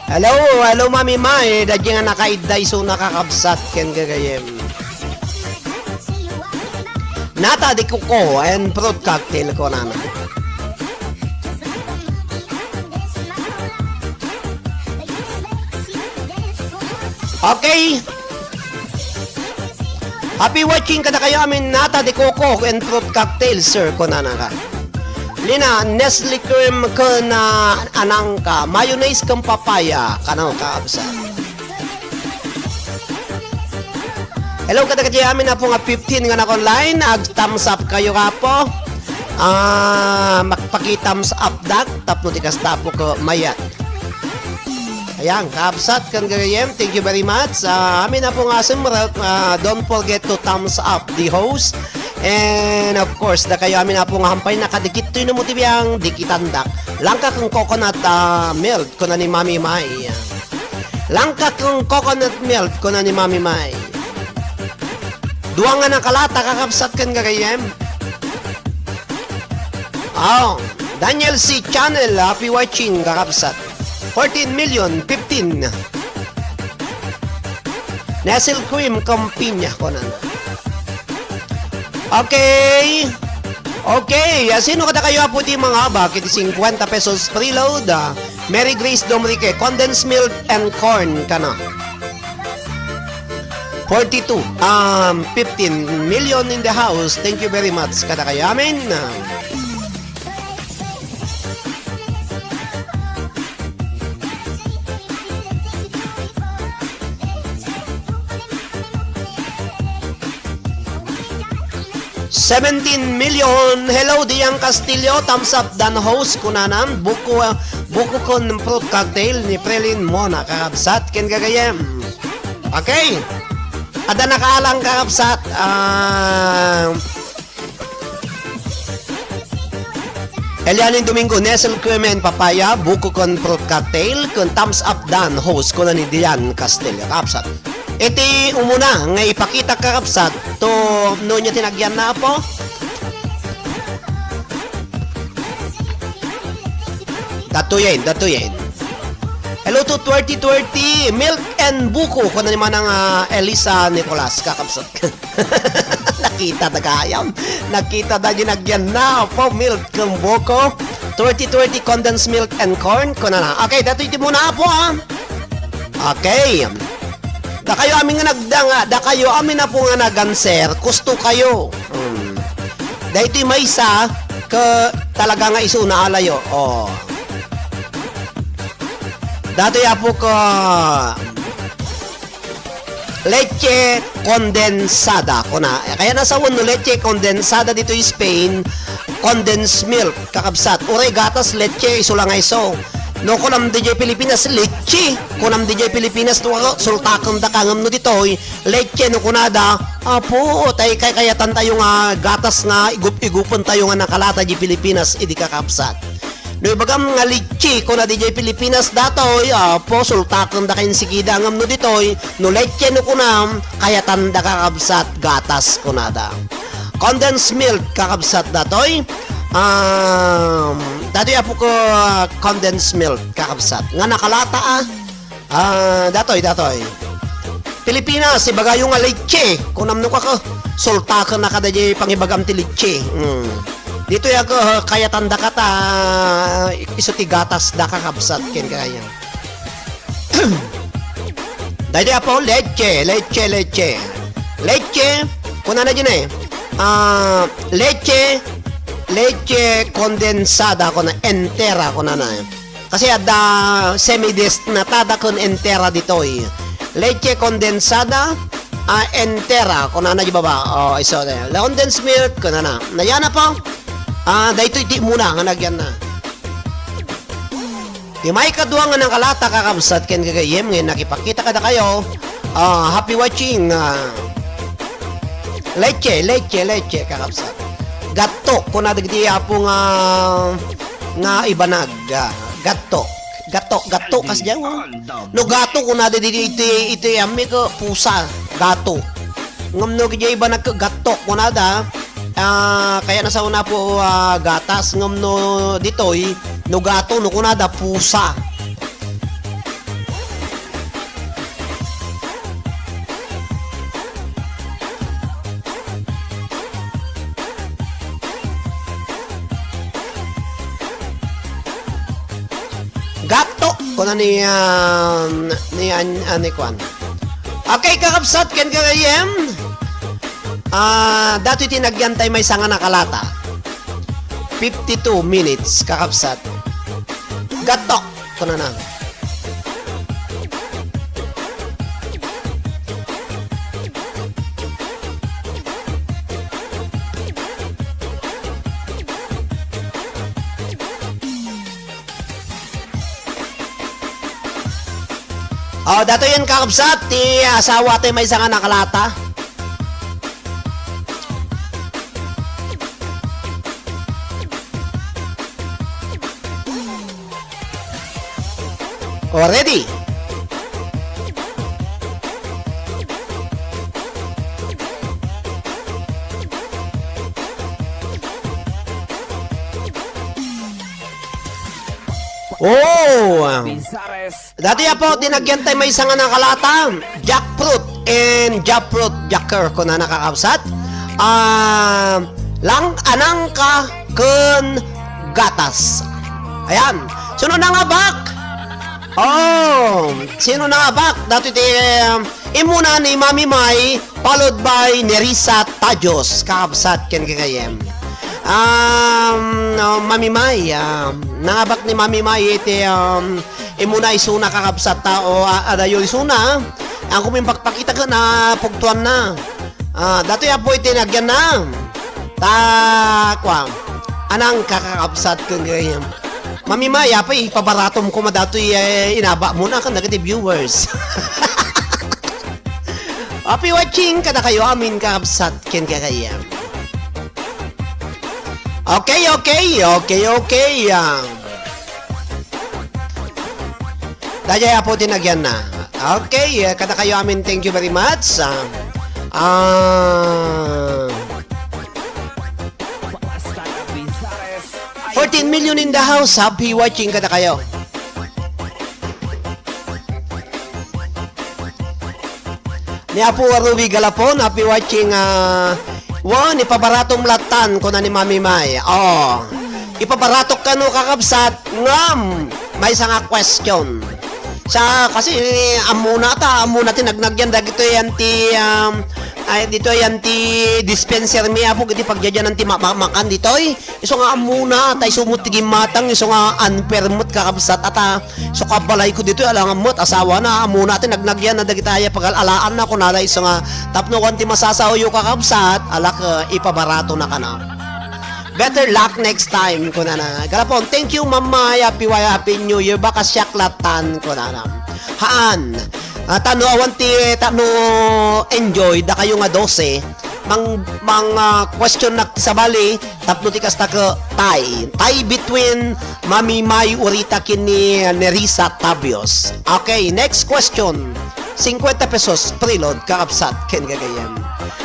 Hello, hello, Mami Mai. Dadya nga nakaidda isu nakakabsat ken gagayem. Nata de coco and fruit cocktail, kunana. Okay. Happy watching kadakayo amin, nata de coco and fruit cocktail, sir, kunana ka. Lina, Nestle cream ken, ah, anangka, mayonnaise ken papaya, kano, kakabsat. Hello, kadagiti amin, Apo, nga fifteen nga nag-online, ag-thumbs up kayo, Apo. Ah, magpaki-thumbs up dak, tapno ti kasta, Apo, ko mayat. Ayan, kabsat, ken gagayem, thank you very much. Ah, amin, Apo, nga sumrek, ah, don't forget to thumbs up the host. And of course, dakayo amin, Apo, nga hampay nakadikit toy no mo ti biang, dikitandak. Langka ken coconut, ah, milk, kuna ni Mami Mai. Langka ken coconut milk, kuna ni Mami Mai. Dua nga nakalata, kakabsat ken gagayem. Oh, Daniel C Channel, happy watching, kakabsat. Fourteen million, fifteen. Nestle cream ken piña, kunan. Okay. Okay, ah, sino kadakayo, Apo, ti mangabak iti cincuenta pesos preload? Ah, Mary Grace Domrique, condensed milk and corn, kana. Forty-two, um, fifteen million in the house. Thank you very much kadakayo amin. Seventeen million. Hello, Diang Castillo. Thumbs up, Dan host, kunanan. Buko, buko kon fruit cocktail ni Prelin Mona. Kakabsat, ken gagayem. Okay. Ada nakaalang, kakabsat. Ah, Elianin Domingo, Nestle Cream and Papaya, buko kon fruit cocktail, kun thumbs up, Dan host, kuna ni Dian Castillo. Kakabsat. Iti umuna nga ipakita, kakabsat, to no niya tinagyan na, Apo? Datuyen, datuyen. Hello to twenty twenty, milk and buko, kuna ni Manang, ah, Elisa Nicolas, kakabsat. Nakita da gayam. Nakita da ginagyan na, Apo, milk ken buko. Twenty twenty condensed milk and corn, kuna na. Okay, datoy ti muna, Apo, ah. Okay. Dakayo amin nga nagdanga, dakayo amin, Apo, nga naganser, kusto kayo. Hmm. Daytoy maysa, ke talaga nga isu naalayo. Oh. Datoy, Apo, ka Leche condensada, kuna. Kayatna sawen no leche condensada ditoy Spain, condensed milk, kakabsat. Uray gatas, leche, isu la nga isu. No kunam diay Pilipinas, leche. Kunam diay Pilipinas, no, sultakendaka ngem no ditoy, leche, no kunada, apo, tay kaykayatantayo nga gatas nga igup-igupentayo nga nakalata diay Pilipinas, idi kakabsat. No ibagam nga leche, kuna diay Pilipinas datoy, apo, sultakendaka insigida, ngem no ditoy, no leche no kunam, kayatanda kakabsat, gatas kunada. Condensed milk, kakabsat datoy. Um, datoy apo ko, ah, condensed milk, kakabsat. Nga nakalata, ah. Ah, datoy, datoy. Pilipinas, ibagayo nga leche. Kunam no kaka, sultaken na kada di pangibagam ti leche. Mm. Ditoy ako, kayatanda kata, isu ti gatas da kakabsat ken kaya. Daydi apo, leche, leche, leche. Leche, kunana dyan eh. Ah, leche, leche condensada, kuna entera, kunana eh. Kasi adda semidesnatada ken entera ditoy. Leche condensada, ah, entera, kunana di baba. Oh, iso, eh. Condensed milk, kunana. Nayana po. Ah, daytoy ti muna nga nagyan na. Ti maikadua nga nakalata, kakabsat ken gagayyem, nga nakipakita kadakayo. Ah, happy watching, ah, leche, leche, leche, kakabsat. Gatto, kuna dagiti apo nga, nga ibanag, ah, gatto. Gatto, gatto, kas diyan, oh. No gato, kuna dagiti iti, iti, ammi ko, pusa, gato. Ngem no, kaya ibanag ko, gatto, kunada, ah, kaya nasauna po, ah, gatas, ngem no, ditoy, no gato, no kunada, pusa. Gatto, kuna ni, ah, ni, an-, ah, ni Kwan. Okay, kakabsat, ken kagayem. Ah, datoy ti nagyantay maysa nga nakalata. Fifty-two minutes, kakabsat. Gatto, kunana. Oh, datoy yan, kakabsat, ti asawa ti maysa nga nakalata. Oh, ready? Oh! Dati apo, ti nagyantay maysa nga nakalata, jackfruit and jackfruit jacker, kuna nakakabsat. Ah, lang anang ka ken gatas. Ayan. Sino nangabak? Oh, sino nangabak? Dati ti, um, imuna ni Mami Mai, followed by Nerissa Tajos, kakabsat ken gagayem. Um, oh, Mami Mai, um, nangabak ni Mami Mai iti, um, imuna isuna kakabsat ta, o, a-, adayo isuna. Ang kumimpakpakita ka na pugtuan na. Ah, datoy apo iti nagyan na. Ta, kwa, anang kakakabsat ken gagayem. Mami Mai, apay, ipabaratom ko madatoy, eh, inaba mo na kan dagiti viewers. Happy watching kadakayo amin, kakabsat ken gagayem. Okay, okay, okay, okay, ah. Dayay apo ti nagyan na. Okay, eh, kadakayo amin, thank you very much. Ah, ah, fourteen million in the house, happy watching kadakayo. Ni Apo Ruby Galapon, happy watching, ah, wen, ipabaratom lattan, kuna ni Mami Mai. Oh, ipabaratok kano, kakabsat, ngem, maysa nga question. Sa, kasi, ammona ta, ammona ti nagnagyan dagitoy yan ti, um, Ay, ditoy yan ti dispenser mi, Apo, iti pagdiadianan ti ma-, ma-, makan ditoy. Isu nga ammona, ta isu met ti gimmatang, isu nga unfair met, kakabsat, ata, isu kabalayko ditoy, alangan met, asawana, ammona ti nagnagyan na dagita aya pagal-alaanna, kunada, isu nga, tapno awan ti masasaoyo, kakabsat, alak, eh, ipabarato na kana. Better luck next time, kunana. Galapon, thank you, Mama. Happy, happy New Year. Baka siak latan, kunana. Haan. Ah, tano awan ti, tano enjoy, dakayo nga dose. Mang, mang, ah, question na sabali, tapno ti kasta ke tie. Tie between Mami May Urita ken ni Nerissa Tabios. Okay, next question. Cincuenta pesos, preload, kakabsat, ken gagayyem.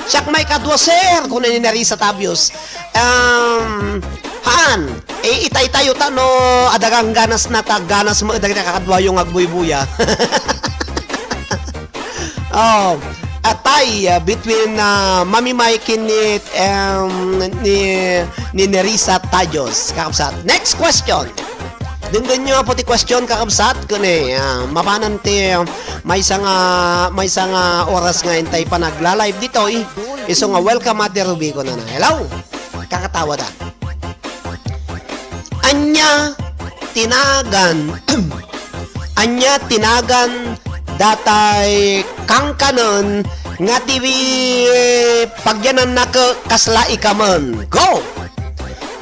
Siak may kadua, sir, kuna ni Nerissa Tabios. Um, haan, eh, itaytayo ta no adda gangganasna ta agganas met dagiti kakaduayo nga agbuybuya. Oh, a tie, uh, between, uh, Mami Mike ni, um, ni, ni Nerissa Tabios, kakabsat. Next question. Denggenyo, Apo, ti question, kakabsat, ken, eh, ah, mapanan ti, ah, maysa nga, maysa nga oras nga intay panaglalive ditoy. Isu nga, welcome, Ate Ruby, kunana. Hello? Kakatawada. Ania ti nagan, ania ti nagan datay kankanen nga ti pagyananna ke kasla ikamen? Go!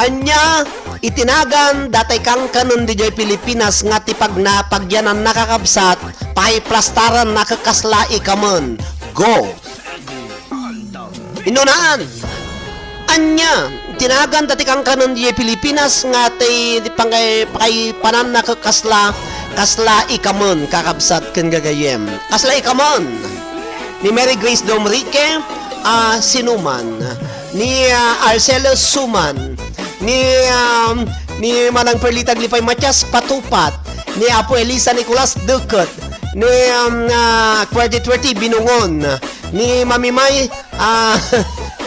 Ania iti nagan datay kankanen didiay Pilipinas nga ti pagna-, pagyananna, kakabsat, paiplastaranna ke kasla ikamen? Go! Inunaan. Ania ti nagan datay kankanen didiay Pilipinas nga ti, ti pangkay-, pakaipananna ke kasla, kasla ikamen, kakabsat, ken gagayyem? Kasla ikamen? Ni Mary Grace Domrique, ah, sinuman. Ni, ah, Arcelo Suman. Ni, um, ni Manang Perlita Aglipay Matias, Patupat. Ni Apo Elisa Nicolas, Deket. Ni, um, ah, Twerty Twerty, Binungon. Ni Mami May, ah,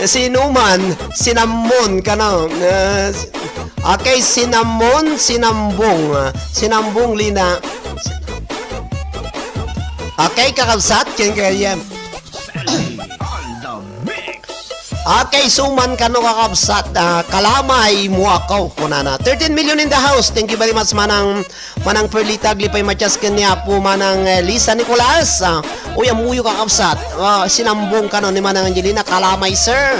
sinuman, sinammon, kano. Ah, okay, sinammon, sinambong. Sinambong, Lina. Okay, kakabsat, ken gagayyem. Okay, suman kano, kakabsat, ah, kalamay mo ako, kunana. Thirteen million in the house. Thank you very much, Manang, Manang Perlita Aglipay Matias ken ni Apo Manang, eh, Lisa Nicolas. Ah, uy, ammoyo, kakabsat. Ah, sinambong kano ni Manang Angelina, kalamay, sir.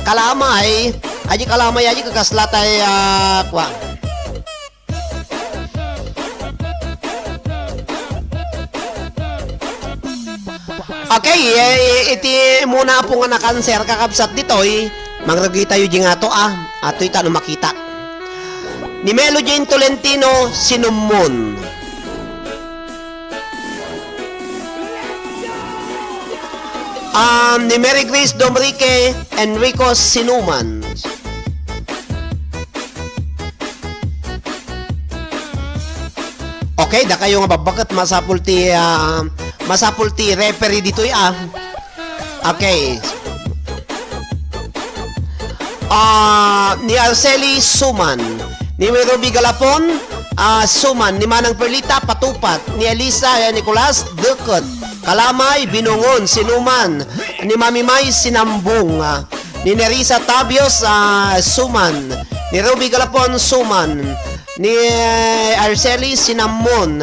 Kalamay, adi kalamay, adi kakasla tay, ah, kwa. Okay, eh, iti muna po nga nakanser, kakabsat, ditoy, mangrugitayo di nga to, ah, atoy ta no makita. Ni Melo Jane Tolentino, sinummon. Um, ni Mary Grace Domrique, Enrico, sinuman. Okay, dakayo nga babbaket, masapul ti, ah, masapul ti referee ditoy, ah. Okay. Ah, ni Arceli, suman. Ni Ruby Galapon, ah, suman. Ni Manang Perlita, patupat. Ni Elisa, eh, Nicolas, deket. Kalamay, binungon, sinuman. Ni Mami May, sinambong. Ah, ni Nerissa Tabios, ah, suman. Ni Ruby Galapon, suman. Ni, eh, Arceli, sinammon.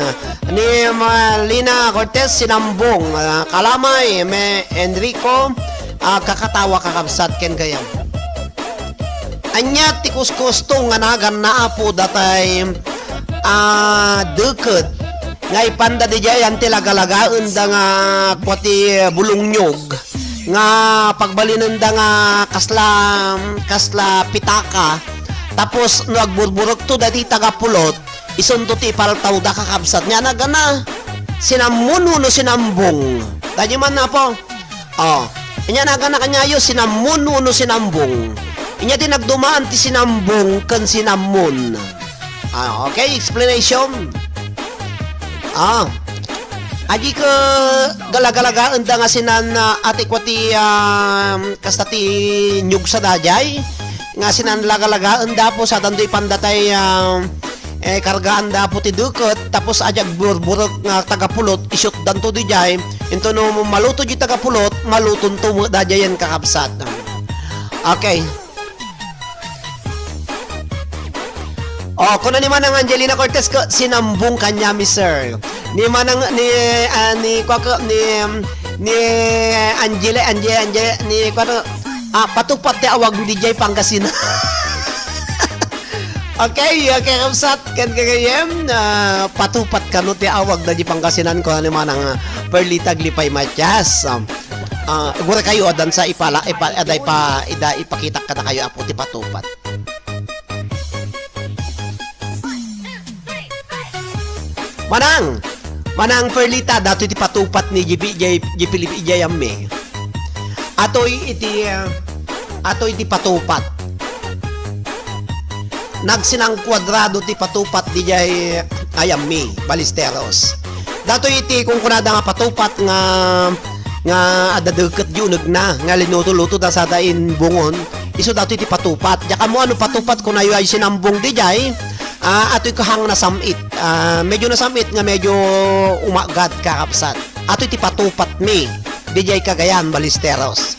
Ni Malina Cortez, sinambong. Ah, kalamay, me Enrico, ah, kakatawa, kakabsat, ken gayam. Ania ti kuskusto nga naganna, Apo, datay, ah, deket nga ipanda didiay, yan ti lagalagaenda nga kua ti bulongnyog nga pagbalinenda nga kasla, kasla pitaka, tapos no agburburek to dati taga Pulot, isunto ti ipaltawda, kakabsat. Nia naganna, sinammun wenno sinambong? Daydi man, Apo. Oh. Ania naganna kaniayo, sinammun wenno sinambong? Ania ti nagdumaan ti sinambong ken sinammun? Ah, okay, explanation. Ah. Adi ke galagalagaenda nga sinan, ah, ati kua ti, ah, kasta ti nyugsa daydiay, nga sinan lagalagaenda, Apo, sadanto ipanda tay, ah, eh, kargaan da apo ti deket, tapos adi agburburek nga taga Pulot, isutdanto didiay, into no maluto di taga Pulot, malutonto met dadiayen, kakabsat. Okay. Oh, kuna ni Manang Angelina Cortez ko, sinambong kanya, mi sir. Ni Manang, ni, ah, ni, kwa ko, ni, ni Angela, Angela, Angela, ni, kwa ko, ah, patupat ti awag mi didiay Pangasinan. Okay, okay, kabsat, ken gagayyem, ah, patupat kano ti awag da di Pangasinan, kuna ni Manang, ah, Perlita Glipay Matias. Um, ah, gura kayo, adan sa ipala, ipa-, ada ipa-, ida ipakitak kada kayo, apo, ti patupat. Manang! Manang Perlita, datoy ti patupat ni J P, J-, J P Lip-, ijay ammi. Atoy iti, ah, atoy ti patupat. Nagsinangkuadrado ti patupat dijay ayammi, Balisteros. Datoy iti kunkunada nga patupat nga, nga adda deket di unegna, nga linuto-luto da sada imbungon. Isu datoy ti patupat. Diak ammo no patupat kunayo ay sinambong dijay, ah, atoy kahang nasam-it. Ah, medyo nasam-it nga medyo umagad, kakabsat. Atoy ti patupat mi. Dijay Cagayan, Balisteros.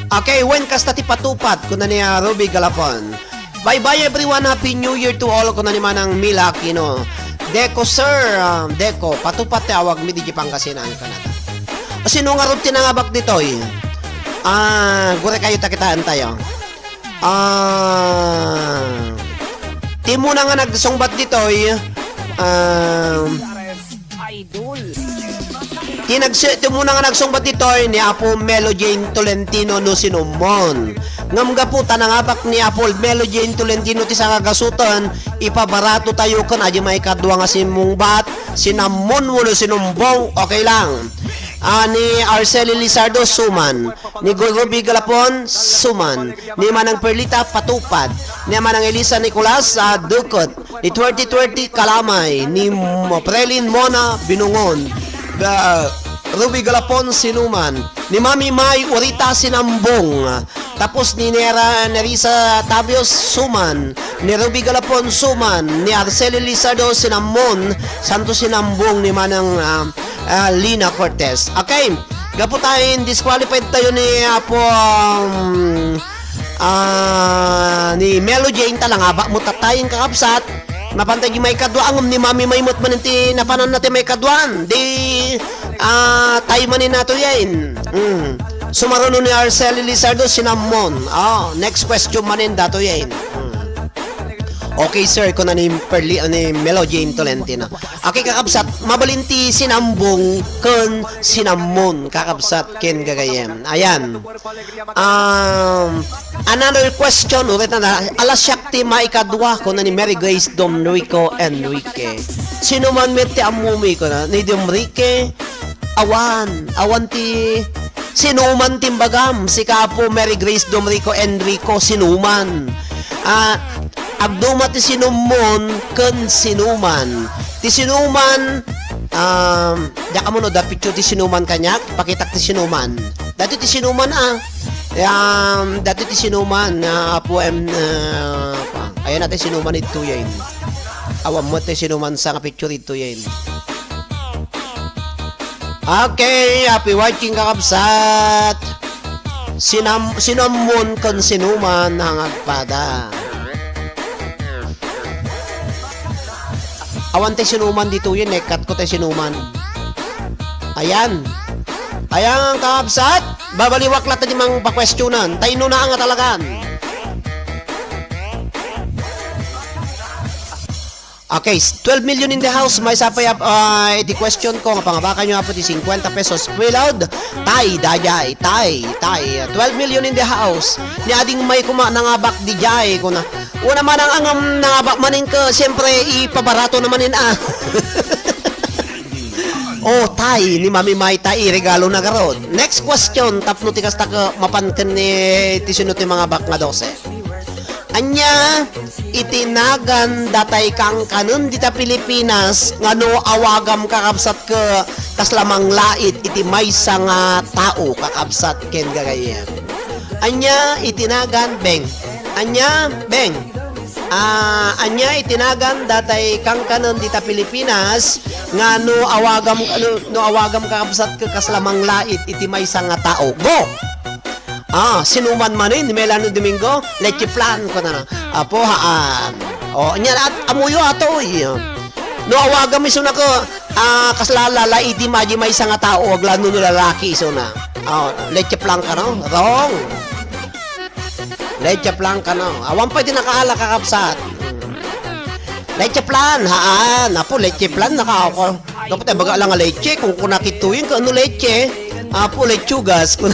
Okay, wen kasta ti patupat, kuna ni, ah, Ruby Galapon. Bye-bye everyone, Happy New Year to all, kuna ni Manang Mila Aquino. Deco, sir, ah, Deco, patupat ti awag mi didi Pangasinan, kanada. Sino ngarud ti nangabak ditoy? Ah, gure kayo, takitaan tayo. Ah, ti muna nga nagsungbat ditoy, ah, Idol. Ti nagsi-, ti umuna nga nagsungbat ditoy ni Apo Melo Jane Tolentino no sinumon. Ngem gapu ta nangabak ni Apo Melo Jane Tolentino ti sangagasutan, ipabarato tayo ken adi maikadua nga simmungbat, sinamon wenno sinumbong, okay lang. Ah, ni Arceli Lizardo, suman. Ni Gol Ruby Galapon, suman. Ni Manang Perlita, patupad. Ni Manang Elisa Nicolas, ah, dukot. Ni twenty twenty, kalamay. Ni Mo-, Prelin Mona, binungon. Ah, Ruby Galapon, sinuman. Ni Mami May Urita, sinambong. Tapos ni Nera, Nerissa Tabios, suman. Ni Ruby Galapon, suman. Ni Arceli Lizardo, sinamon. Santo sinambong ni Manang, ah, ah, Lina Cortez. Okay. Gapu ta in-disqualified tayo ni Apo, um, ah, ni Melo Jane, ta nangabak met tayo, kakabsat. Napan tayo maikadua, ngem ni Mami May met manen ti napanan na ti maikadua. Di, ah, tayo manen nato yan. Mm. Sumaruno ni Arceli Lizardo, sinamon. Ah, next question manen dato yan. Mm. Okay, sir, kuna ni Perli-, ni Melo Jane Tolentino. Okay, kakabsat, mabalin ti sinambong ken sinamon, kakabsat ken gagayem. Ayan. Um, another question, ulit na, ala siak ti maikadua, kuna ni Mary Grace Domrico Enrique. Sino man met ti ammomi, kuna ni Domrique? Awan, awan ti sinuman ti imbagam, sika Apo Mary Grace Domrico Enrico, sinuman. Ah, agduma ti sinumon ken sinuman. Ti sinuman, um, diak ammo no da picture ti sinuman kaniak, pakitak ti sinuman. Dati ti sinuman, ah. Um, dati ti sinuman, ah, Apo M, ah, pa. Ayan natin sinuman ito yan. Awan mo ti sinuman sa nga picture ito yan. Okay, happy watching, kakabsat. Sinam-, sinamon ken sinuman ang agpada. Awan ti sinuman dito yun, eh. Cut ko ti sinuman. Ayan. Ayan, kakabsat. Babaliwak latta di mang pakwestiyonan. Tayo na nga talagan. Okay, s-, twelve million in the house, maysa pay, ah, iti question ko, nga pangabakan nyo, Apo, ti cincuenta pesos preload, tay, dayay, tay, tay, twelve million in the house, ni ading may kuma nangabak di jay, kuna, una man ang angam nangabak manin ka, siyempre, ipabarato naman in, ah. Oh, tay, ni Mami May, tay, regalo na garod. Next question, tapno ti kasta ka, mapan ken ni, ti sino ti mangabak nga dose. Ania iti nagan datay kankanen dita Pilipinas nga no awagam kakabsat ket kasla manglait iti maysa nga tao, kakabsat ken gagayyem. Ania iti nagan, Beng? Ania, Beng? Ah, ania iti nagan datay kankanen dita Pilipinas nga no awagam, no, no awagam, kakabsat, ket kasla manglait iti maysa nga tao? Go! Ah, sinuman manen, ni Melanie Domingo, leche flan, kunana. Apo, haan. O, ania, at, ammoyo atoy. No awagam isuna ket, ah, kasla lalaitem a di maysa nga tao, aglalo no lalaki isuna. O, leche flan kano? Wrong. Leche flan kano? Awan pay ti nakaala, kakabsat. Leche flan, haan. Apo, leche flan, nakaako. Dapat ay baga lang nga leche, kung kuna kituyen ka, ano leche? Apo, lechugas. Kun-,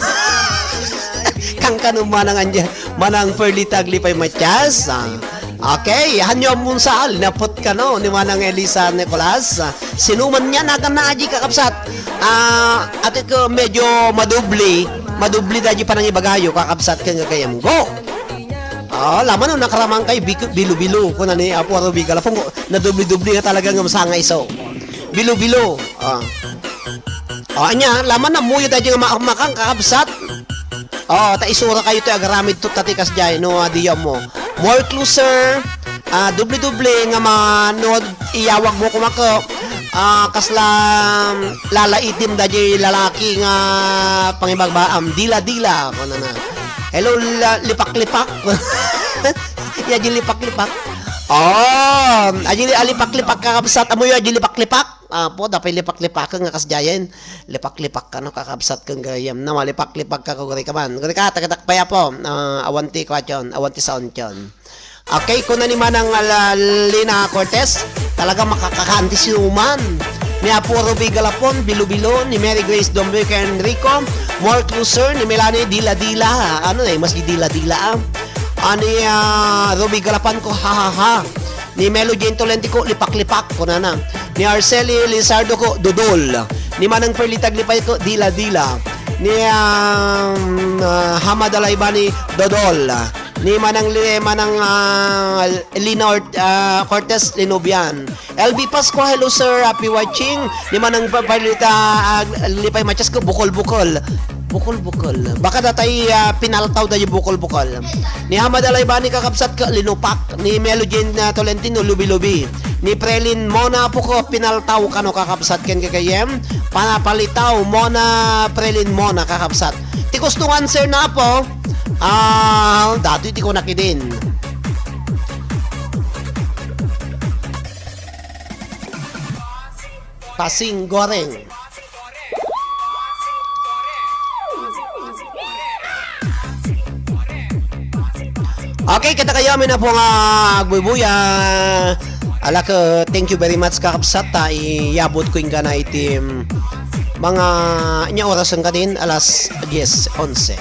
kankano manang anja, manang Perlita Aglipay Matias? Ah, okay, hanyo ammon saan, napot kano, ni manang Elisa Nicolas. Ah, sinuman niya, nagan na aji, kakabsat. Ah, ati ko medyo madubli, madubli da aji panangibagayo, kakabsat, ken gagayyem. Go! Ah, laman no nakaramang kay bik-, bilo-bilo, kuna ni Apo Ruby Galapon, nadubli-dubli nga talaga nga masanga iso. Bilo-bilo. Ah. Ah, ania, laman na muyo daydi nga ma-, makang, kakabsat. Ah, ta isura kayo ti agaramid to, tati kasdiay, no, ah, diyo mo. More closer, ah, doble-doble nga ma-, no, iyawag mo kumako, ah, kasla lalaitem daydi lalaki nga pangibagbaam, dila-dila, kunana. Hello, la-, lipak-lipak. Ya, di lipak-lipak. Oh, aji, alipak-lipak, kakabsat. Amoyo, aji lipak-lipak. Apo, dapay lipak-lipak nga kasdiayen. Lipak-lipak kano, kakabsat, ken gagayyem. Na, malipak-lipak ka, kuguri ka man. Guri ka, taga-Dakbayaw, Apo. Ah, awan ti kuatyon, awan ti saontyon. Okay, kuna ni Manang, ah, Lina Cortez, talaga makakakan ti sinuman. Ni Apo Ruby Galapon, bilo-bilo, ni Mary Grace Dombica Enrico, more closer, ni Melanie Dila-Dila. Ano eh, mas dila-dila, ah. Ah, ni, ah, Ruby Galapan ko, ha, ha, ha. Ni Melo Jane Tolentino ko, lipak-lipak, kunana. Ni Arceli Lizardo ko, dodol. Ni Manang Perlita Aglipay ko, dila-dila. Ni, um, ah, Hamad Alaibani, dodol. Ni Manang Li-, Manang, ah, Lina Ort-, ah, Cortez Linubian. L B Pascua, hello sir, happy watching. Ni Manang Pa-, Perlita, ah, Lipay Matias ko, bukol-bukol. Bukol-bukol. Baka datay, ah, pinaltaw da yung bukol-bukol. Ni Hamad Alaibani, kakabsat ko, linupak. Ni Melo Jane, ah, Tolentino, lubi-lubi. Ni Prelin Mona, apo ko, pinaltaw kano, kakabsat, ken gagayyem. Panapalitaw, Mona, Prelin Mona, kakabsat. Ti gusto nga answer na, apo. Ah, dati ti kunak idin. Pasing goreng. Okay, kadakayo amin, apo nga agbuybuya. Alak, uh, thank you very much, kakabsat, ta iyabot ko inggana iti, mm, mga nya orasen kadin, alas dies, onse.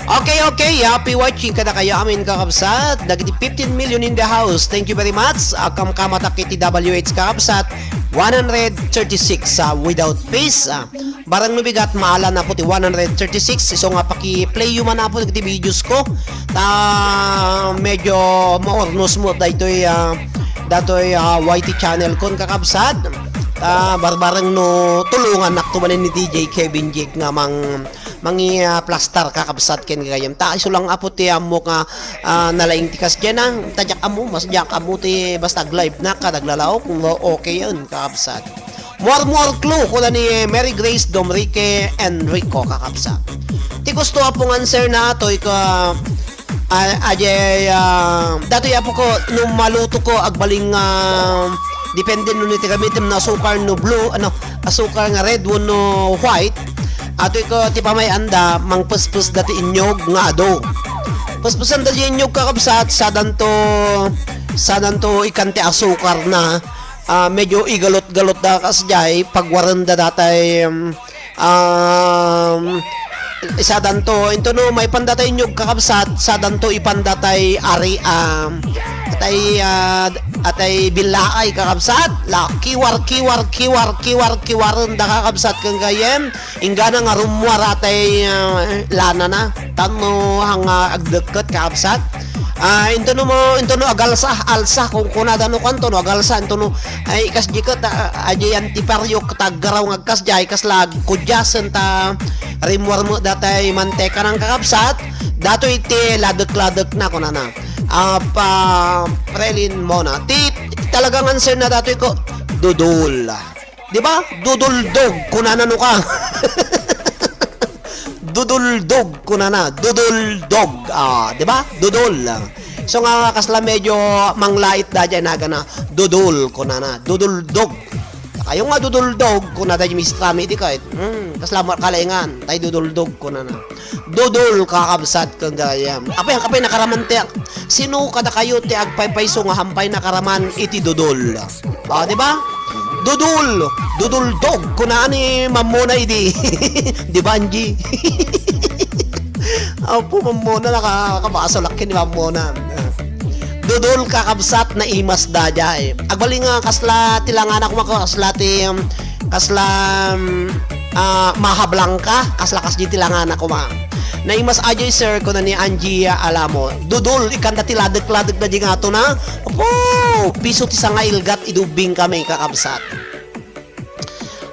Okay, okay. Happy watching kadakayo amin, kakabsat. Dagiti fifteen million in the house. Thank you very much. Ah, kamkamatak iti W H, kakabsat. One hundred thirty-six, ah, without fees. Ah, barang no bigat, maala na po ti one hundred thirty-six. So nga, paki-play yu man na po ti videos ko. Ta medyo maurnos mo daytoy, ah, datoy, ah, Y T channel kon, kakabsat. Ta barbareng no tulungan nakto manen ni D J Kevin Jake nga mang mangi, ah, plastar, kakabsat, ken gagayyem. Ta isu lang, apo, ti ammo nga, ah, nalaing ti kasdiay na. Ta diak ammo, mas diak ammo ti basta ag-live na, kada aglalaok, no, okay yun, kakabsat. More, more clue, kuna ni Mary Grace Domrique Enrico, kakabsat. Ti gusto, apo, nga answer na atoy ka, ah, ajay, ah, datoy, apo ko, no maluto ko, agbaling, ah, depende no ni ti gamitem na asukar no blue, ano, asukar nga red wenno white, atoy ko ti pamay-anda, mangpespes dati inyog nga adu. Pespesan da di inyog, kakabsat, sadanto, sadanto ikan ti asukar na, ah, medyo igalot-galot da kasdiay, pagwaren da datay, um, um, sadanto, into no, maipan datay inyog, kakabsat, sadanto ipan datay ari, um, atay, ah, atay billaay, kakabsat, la, kiwar, kiwar, kiwar, kiwar, kiwaren da, kakabsat, ken gayem, inggana nga rummuar atay, ah, lana na, tapno hanga agdekket, kakabsat. Ah, intono mo, intono agalsa, alsa, kung kunada no kanto, no agalsa, intono, ay, kas di ka, ta, ajayan ti paryo, taggaraw nga kas jay, kasla agkudiasen ta, rimmuar mo datay manteka ng kakabsat, dato iti ladek-ladek na, kunana. Ah, pa, prelin mo na. Ti, talagang answer na dato ko, dudul. Di ba? Duduldog, kunana no ka. Duduldog, kunana. Duduldog. Ah, di ba? Dudul. So nga, kasla medyo manglait da dyan, nagana. Dudul, kunana. Duduldog. Kayo nga duduldog, kunada dyan, Miss Rami, di kahit. Hmm, kasla mo kalengan. Tay duduldog, kunana. Dudul, kakabsat, ken gayam. Apay, apay, nakaraman ti, sino kadakayo ti agpaypayso nga hampay nakaraman iti dudul? O, di ba? Dudul, duduldog, kuna ni Mamona idi. Di ba, Angie? Apo, Mamona, naka-, kabasol akin ni Mamona. Dudul, kakabsat, naimas da jay. Agbali nga kasla ti langana ko, kasla ti, um, kasla, um, ah, Maha Blanca, kasla kas di ti langana ko, ma. Naimas a jay, sir, kuna ni Angie Alamo. Dudul, ikanta ti ladek-ladek na di nga to na. Apo, piso ti sanga ilgat, idubing kami, kakabsat.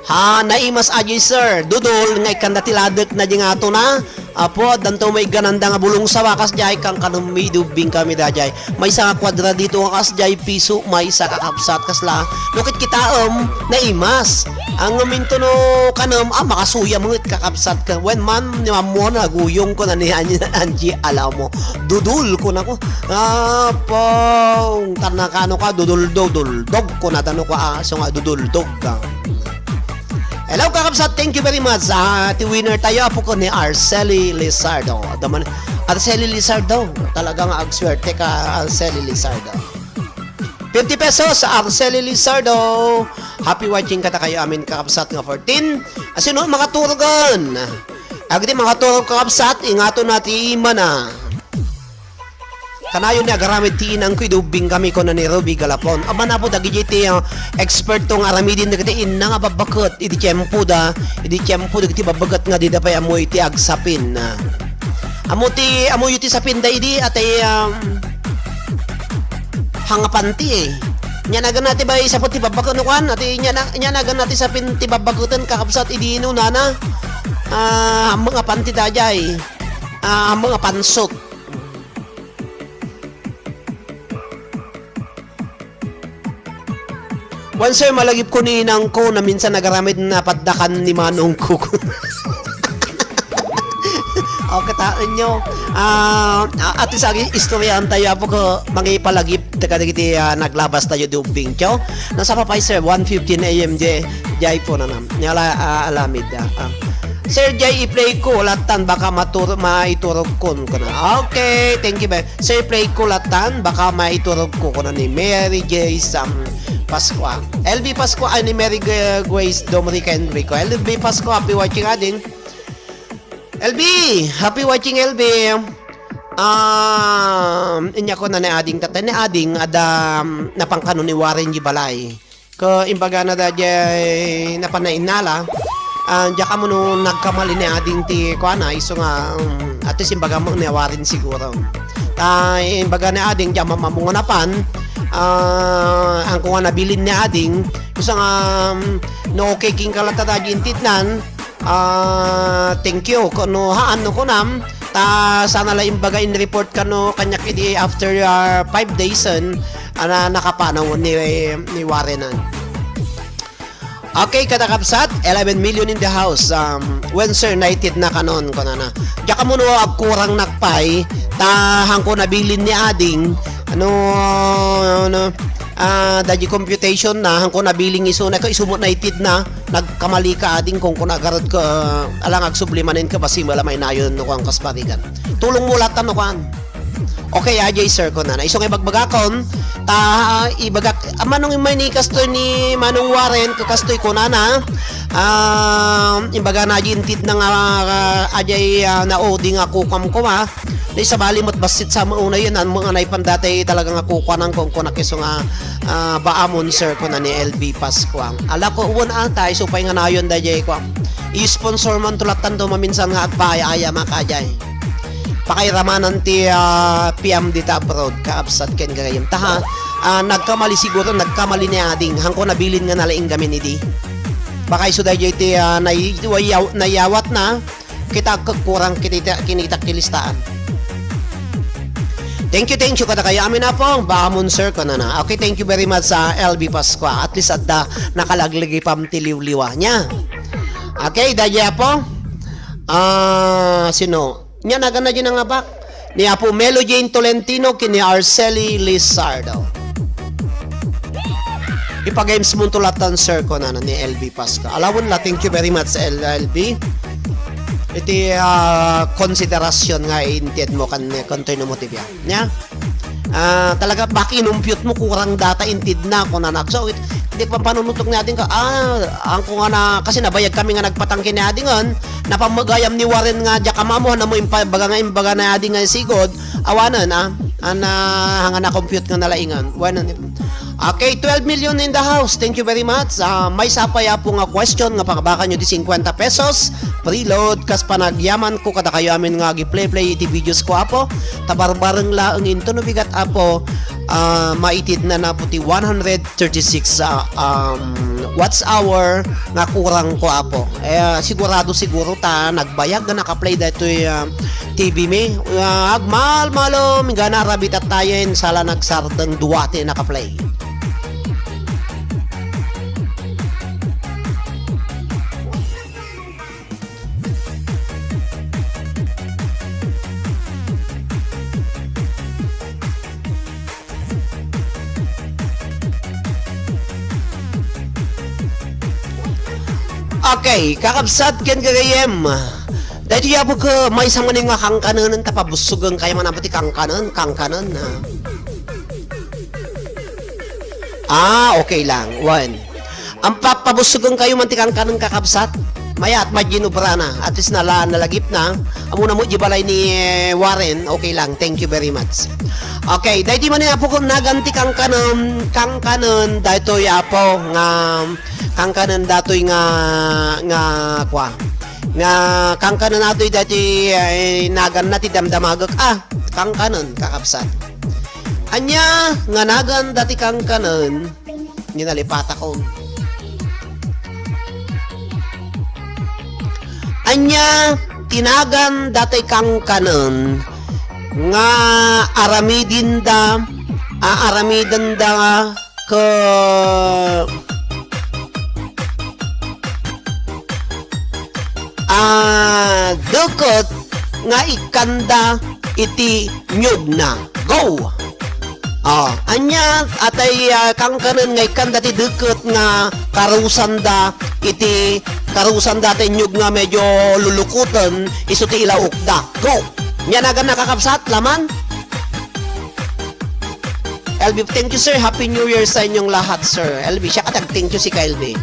Ha, naimas a jay, sir. Dudul, nga ikanta ti ladek na di nga to na. Apo, addanto maiggananda nga bulong sawa, kas jay, kan kanom idubing kami da jay. Maysa nga kwadra dito nga kas jay piso, maysa kakabsat kasla. No ket kitaem, naimas. Ang minto no kanem, ah, makasuyam met kakabsat ka. Wen man, ni Mamona, naguyong ko na ni An-, Angie Alamo. Dudul ko na ko. Ah, pong, tan nakano ka, dudul, dudul, dog ko na tano ka, ah, so nga, dudul, dog ka. Hello, kakabsat. Thank you very much. Ah, ti winner tayo, apo ko ni Arceli Lizardo. Daman, Arceli Lizardo, talaga nga agswerte ka, Arceli Lizardo. Fifty pesos, Arceli Lizardo. Happy watching kata kayo amin, kakabsat nga fourteen. Asino makaturogan? Agdi makaturog, kakabsat, ingato na ti imana. Kanayon ni agaramid ti inangko, idubing kami, kuna ni Ruby Galapon. Aman apo dagiti ti, ah, eksperto nga aramidin dagiti inna nga babbaket idi tiempo da, idi tiempo dagiti babbaket nga dida pay ammo iti agsapin. Ammo ti, ammoyo ti sapin da idi, atay, um, hangapan ti, eh. Nya nagan nati bay sapet ti babbaket no kuan, ati nya na, nya nagan nati sapin ti babbaketen kakabsat idi inunana. Ah, hangapan ti dayay. Ah, hangapan sok. Wen, sir, malagip ko ni inangko na minsan nagaramid na paddakan ni manongko. O, kitaenyo. Ah, a-, at least, agi, istoryahan tayo, apo ko, mangipalagip, taga dagiti, ah, naglabas tayo di ubbing, tiyo. Nasa papay, sir, one fifteen A M, di, di iPhone, ano. Ni ala, ah, alamid, ah, ah. Sir Jay, i-play ko, latan, baka matur-, maiturog kun, kuna. Okay, thank you, ba. Sir, play ko latan, baka maiturog ko, kuna ni Mary J Sam Pascua. L B Pascua, ay, ni Mary G-, Grace Domrica Enrico. L B Pascua, happy watching, ading. L B, happy watching, L B. Um, inya ko na ni ading, tatay ni ading, ada, um, napangkano ni Warren di balay. Ko, imbagana da jay napanainala, ah, diak ammo no nagkamali ni ading ti kuana, isu nga, um, at least imbaga mo ni Warren siguro. Ta, imbaga ni ading, diak mamamunganapan, ah, ang kuana nabilin ni ading, isu nga, um, no okay king kalata da jay intitnan, Ah, thank you. Kuno, haan no kunam, ta sana la imbaga in-report kano kaniak idi after, ah, five days, en, ana, nakapanaw ni, ni Warren, en. Okay, kada kabsat, eleven million in the house. Um, when, sir, naitid na kanon, kunana. Diak ammo no agkurang nakpay, ta hangko nabilin ni ading, ano, ano, ah, daji computation na, hangko nabilin isu na, ko isu mo naitid na. Nagkamali ka, ading, kung kuna garud ka, alang agsubli manen ka, basi wala mainayon no kuan kas parigan. Tulong mo latan no kuan. Okay, ajay, sir, kunana. Isu nga ibagbagakon, ta, ibagak, ah, manong imay ni kastoy ni Manong Warren, ka kastoy kunana, ah, imbaga na ajay intid na nga, ah, ajay, ah, naudi nga kukam kuma, Di sabali met bassit sa mauna yun, ang mga naipan dati talaga nga kukuanan ko, kunak isu nga, ah, baamon, sir, kuna ni L B Pascuang. Ala ko, uwan ata, isu pay nga nayon dayjay ko. I-sponsor man tulatan do maminsan nga agpaay-aya makajay. pakairamanan ti, ah, P M dita abroad, kakabsat ken gagayyem. Ta, ah, nagkamali siguro, nagkamali ni ading. Hanko nabilin nga nalaing gamin idi. Baka isu daydiay ti, ah, nay-, wayaw-, nayawatna. Kita agkurang kinita-, kinita ti listaan. Thank you, thank you kadakayo amin, Apong. Baamon, sir, kunana. Okay, thank you very much sa L B Pascua. At least adda nakalaglag ipam ti liwliwa niya. Okay, daydiay, Apo. Ah, sino? Nia naganna diay nangabak? Ni Apo Melo Jane Tolentino ken ni Arceli Lizardo. Ipa-games monto latta, sir, kunana ni L B Pascua. Alawen la, thank you very much, L-, L B. Iti, ah, konsiderasyon nga intedmo kan, kan toy no mo ti biag. Nia? Ah, talaga, baki inumpyot mo, kurang data intedna, kunana. So, it-, iti pampanunutok ni ading ka, ah, angko nga na, kasi nabayag kami nga nagpatang ken ni adingen, napammagayam ni Warren nga diak ammo, haan mo impa-, baga nga imbaga ni ading nga sigud, awanen, ah, an, ah, hanga na-compute nga nalaingan. Wanen, okay, twelve million in the house. Thank you very much. Ah, maysa pay, Apo, nga question nga pangabakanyo ti cincuenta pesos. Preload, kas panagyamanko kadakayo amin nga agi-play-play iti videos ko, Apo. Ta barbareng laeng intono bigat, Apo. Ah, maitedna, Apo, ti one hundred thirty-six, ah, um, watch hour nga kurangko, Apo. Eh, sigurado, siguro ta nagbayag nga naka-play daytoy, ah, T V mi. Ah, agmalmalom, gana rabitattayen, sala nagsardeng dua ti naka-play. Okay, kakabsat ken gagayyem. Daytoy, Apo, ket maysa manen nga kankanenen ta pabussogenkayo man, Apo, ti kankanen, kankanen, ha? Ah, okay lang. One. Ang pa-, pabussogenkayo man ti kankanen, kakabsat. Mayat, maginubra na. At least nala-, nalagip na. Ammona met di balay ni, eh, Warren. Okay lang. Thank you very much. Okay, daydi manen, Apo, ket nagan ti kankanen, kankanen daytoy, Apo, nga kankanen datoy nga, nga, kua, nga kankanen datoy daytoy, eh, naganna ti damdamagek. Ah, kankanen, kakabsat. Ania nga nagan dati kankanen? Nalipatakon. Ania ti nagan dati kankanen nga aramidenda, aaramidenda ke-, ah, deket nga ikkanda iti niogna. Go! Ah, ania, atay, ah, kankanen nga ikkanda ti deket nga karusanda iti, karusanda ti niogna medyo lulukoten, isu ti ilaokda. Go! Ania naganna, kakabsat, laman? L B, thank you, sir. Happy New Year sa inyong lahat, sir. L B, siak ti ag-thank you, sika, L B.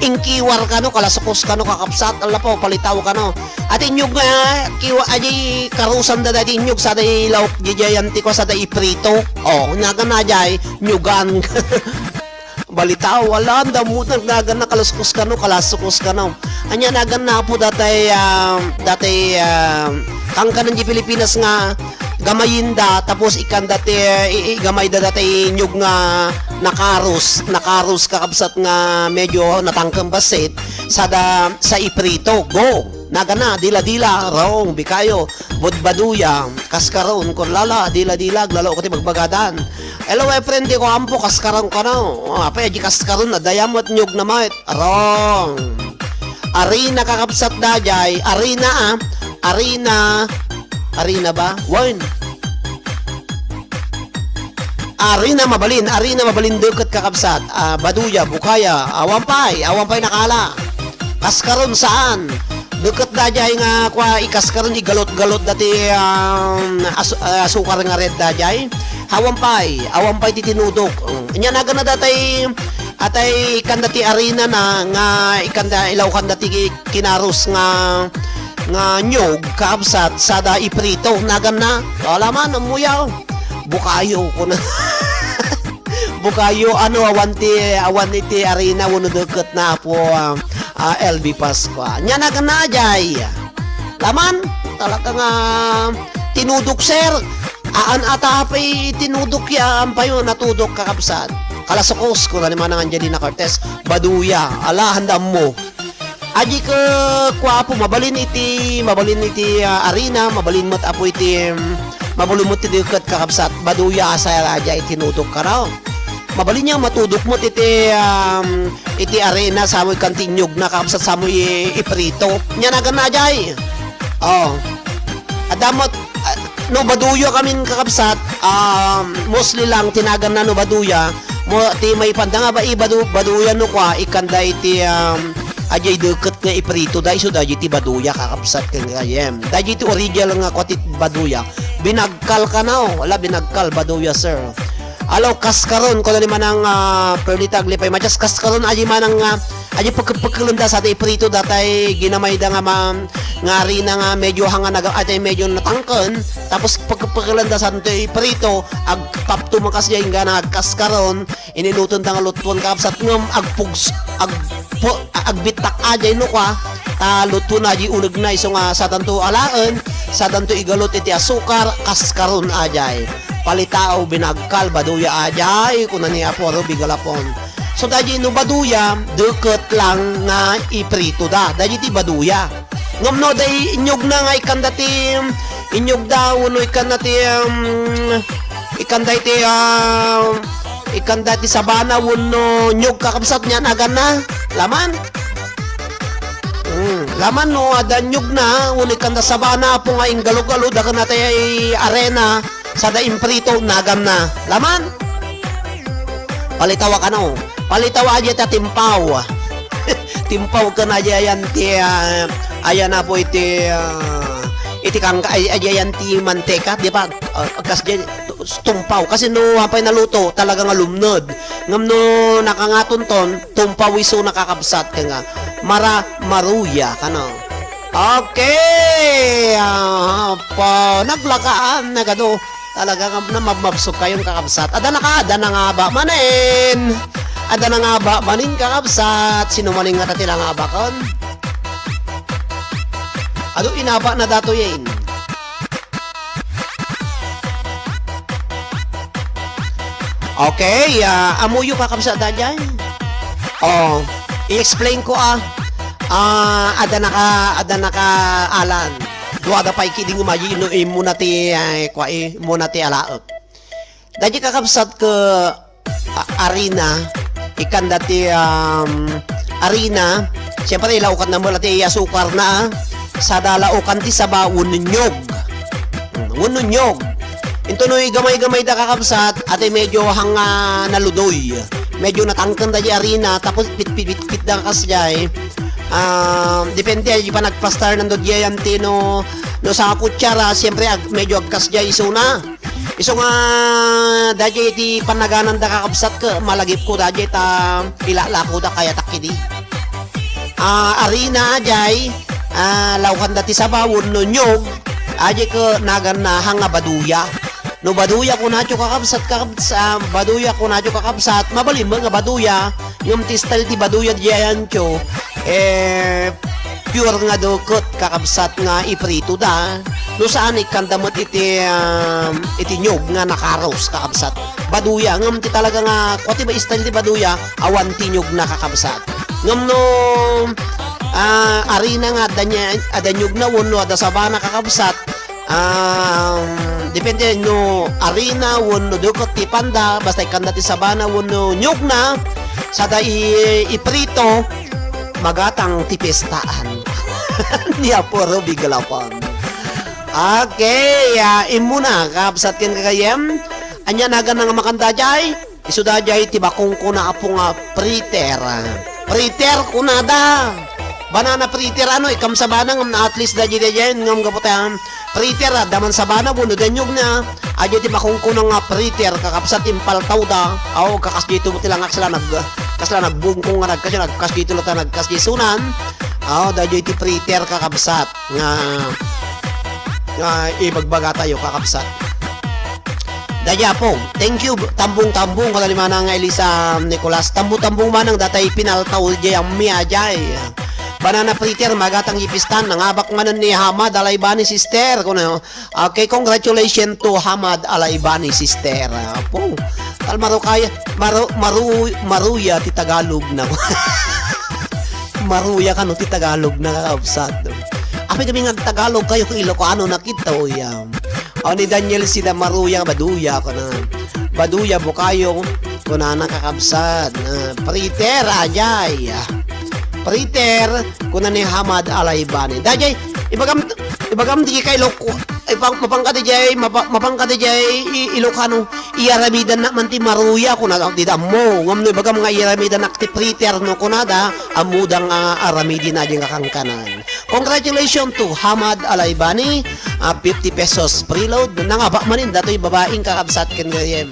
Inkiwar kano, kalasukos kano, kakabsat, ala po, palitaw kano. Ati inyog nga, kiwa, adi, karusanda dati inyog, sada ilaok, didiay, anti ko, sada iprito. Oh, nagan na, jay, nyugan. Balitaw, ala, ang damutan, nagan na, kalasukos kano, kalasukos kano. Ania nagan na po dati, ah, dati, ah, kankanen di Pilipinas nga gamayinda, tapos ikkanda ti, i-, igamayda dati inyog nga nakarus, nakarus kakabsat nga medyo natangkem bassit, sada sa iprito, go! Nagan na, dila-dila, raong, bikayo, budbaduya, kaskaron, kun lala, dila-dila, aglalo ko ti bagbagadan. Hello, my friend, di ko ampo, kaskaron kano. Oh, apay, adi kaskaron, adda met inyog na met. Wrong. Arina, kakabsat, daydiay. Arina, ah. Arina. Arina ba? Wen. Arina mabalin. Arina mabalin deket, kakabsat. Ah, baduya, bukaya. Awan pay. Awan pay nakala. Kaskaron saan? Deket daydiay nga kua, ikaskaron, igalot-galot dati, um, as-, ah, asukar nga red daydiay. Awan pay. Awan pay ti tinudok. Um, ania nagan na datay Atay ikkanda ti arina na nga ikkanda ilawkanda ti kinarus nga, nga nyog, kaabsat, sada iprito, naganna. Wala man, umuyaw. Bukayo, kuna. Bukayo, ano, awan ti, awan iti arina, wenno deket na, Apo, ah, ah, L B Pascua. Nia naganna, jay. Laman, talaga nga, tinudok, sir. Aan ata pay tinudok ya, ampayo natudok, kakabsat. Kalasukos, kuna ni Manang Angelina Cortez, baduya. Ala, handam mo. Adi ke, kua, Apo, mabalin iti, mabalin iti, ah, arena, mabalin met, Apo, iti, em, mabalin met ti deket, kakabsat. Baduya, asaya, adi, tinudok kano. Mabalin ya matudok met iti, em, iti arena, samo ikkan ti inyogna, kakabsat, samo i-, iprito. Nia naganna, adi. Oh. Adda met, ah, no baduya kamin, kakabsat, um, mostly lang ti naganna no baduya, mo, ti maipanda nga ba, i badu-, baduya no kua, ikkanda iti, um, adiay deket nga iprito, da isu da ti baduya, kakabsat, ken kayem. Da ti original nga kua ti baduya. Binagkal kano, wala binagkal, baduya, sir. Alaw, kaskaron, kuna ni Manang, ah, Perlita Aglipay Matias, kaskaron, adi manang, ah, adi pekpekelen da sa ti iprito, datay ginamayda nga ma-, nga arena nga medyo hanga naga-, atay medyo natangken, tapos pekpekelen da sa ti iprito, agpapto man kasdiay, inggana agkaskaron, ininuton da nga luttuan, kakabsat, ngem agpugs-, agpu-, agbittak adiay no kua, ta luttuan adiay unegna, isu nga sadanto alaen, sadanto igalut iti asukar, kaskaron adiay. Palitaw, binagkal, baduya adiay, kuna ni Apo Ruby Galapon. So, daydi no baduya, deket lang nga iprito da. Daydi ti baduya. Ngem no, day inyogna nga ikkanda ti, inyogda, wenno ikkanda ti, um, ikkanda ti, um, ikkanda ti sabana, wenno nyog, kakabsat, nia naganna. Laman? Mm, laman no, adda nyogna, wenno ikkanda sabana, Apo, nga inggalugalo, da ken atay arena, sada imprito, naganna. Laman? Palitaw a kano. Palitaw a diay ta timpaw. Timpaw ken adiayan ti, ah, ayan, Apo, iti, ah, iti kangka-, ay, adiayan ti manteka, di ba? Ah, kasdiay, tu-, tumpaw. Kasi no, apay naluto, talaga nga lumned. Ngem no, nakangatonton, tumpaw isuna, kakabsat, ken nga, mara-, maruya, kano. Okay! Ah, pa, naglakaan, nagado. Talaga nga namabmabsog kayon, kakabsat. Adda na ka, adda na nga aba manen. Adda na nga aba manen, kakabsat. Sino manen nga tatila nga abaken? Adu, inaba na datoyen. Okay, ah, ammoyo, kakabsat, daydiay. Oh, i-explain ko, ah. Ah, adda naka, adda naka alan. Duada pay kidi nga maji no immuna ti, ay, kua, immuna ti alaek. Daydi, kakabsat, ket, ah, arena, ikkanda ti, um, arena, siyempre, laokan na mo ti asukar na, ah. Sada laokan ti saba wenno nyog. Hmm, wenno nyog. Into no igamay-gamay da, kakabsat, atay medyo hanga naludoy. Medyo natangken da di arena, tapos pitpitpit da kasdiay. Ah, depende, di pa nagpastar nando diay anti no, no sa kutsara, siyempre, ag-, medyo agkasdiay isuna. Isu nga, daydiay iti panagananda, kakabsat, ket malagipko daydiay ta ilalakoda kayatak idi. Ah, arena, daydiay, ah, laokanda ti saba wenno nyog, daydiay ket naganna hanga baduya. No baduya kunatyo, kakabsat, kakabs-, ah, baduya kunatyo, kakabsat, mabalin met nga baduya, ngem ti style ti baduya diay ancho, eh, pure nga deket, kakabsat, nga iprito da. No saan, ikkanda met iti, um, iti nyog nga nakaros, kakabsat. Baduya, ngem ti talaga nga, kua ti ba style ti baduya, awan ti nyog na, kakabsat. Ngem no, ah, arena nga adda nya-, adda nyog na wenno adda sabana, kakabsat, um, depende no arena wenno deket ti panda, basta ikkanda ti sabana wenno nyog na, sada i-, iprito, magatang ti pestaan. Ni Apo Ruby Galapon. Okay, ah, immuna, kabsat ken gagayyem. Ania nagan nga makanda jay? Isu da jay ti bakong kuna, Apo, nga fritter. Fritter kunada. Banana fritter, ano, ikam sabana ngem na at least da jay, da jay, ngem gapu ta, fritter, ah, daman sabana, wenno danyog na. Adjay ti makungkuna nga fritter, kakabsat, impaltaw da. Aw, kakas dito ti langak sila nag-, kasla nagbungkong nga nagkas-, nagkas dito la ta nagkas di sunan. Aw, da jay ti fritter, kakabsat. Nga, nga ibagbaga tayo, kakabsat. Da jay, Apo, thank you, tambong-tambong, kalalimana nga Elisa Nicolas. Tambong-tambong manang datay pinaltaw jay ammi ajay. Banana Fritter, magatang ipistan, nangabak manen ni Hamad Alaibani, sister. Kuno, okay, congratulations to Hamad Alaibani, sister. Apo, tal marukaya, maru, maru, maruya ti Tagalog na. Maruya kano ti Tagalog na, kakabsat. Apay kami nga Tagalog kayo, Ilocano na kita, uyam. O ni Daniel sida maruya, baduya, kuna. Baduya, bukayo, kunana, kakabsat. Ah, Fritter, ajay. Ah, Fritter, kuna ni Hamad Alaibani. Dajay, ibagam, ibagam di kay Ilok, ipang, mapangka dajay, mapa, mapangka dajay, i, Ilocano, iyaramidan na man ti maruya, kuna, di da ammo. Ngam no ibagam nga iyaramidan na ti Fritter, no, kunada, ammuda nga aramidin a di nga kankanan. Congratulations to Hamad Alaibani, ah, fifty pesos preload. Nangabak manen datoy babaeng kakabsat ken gayem.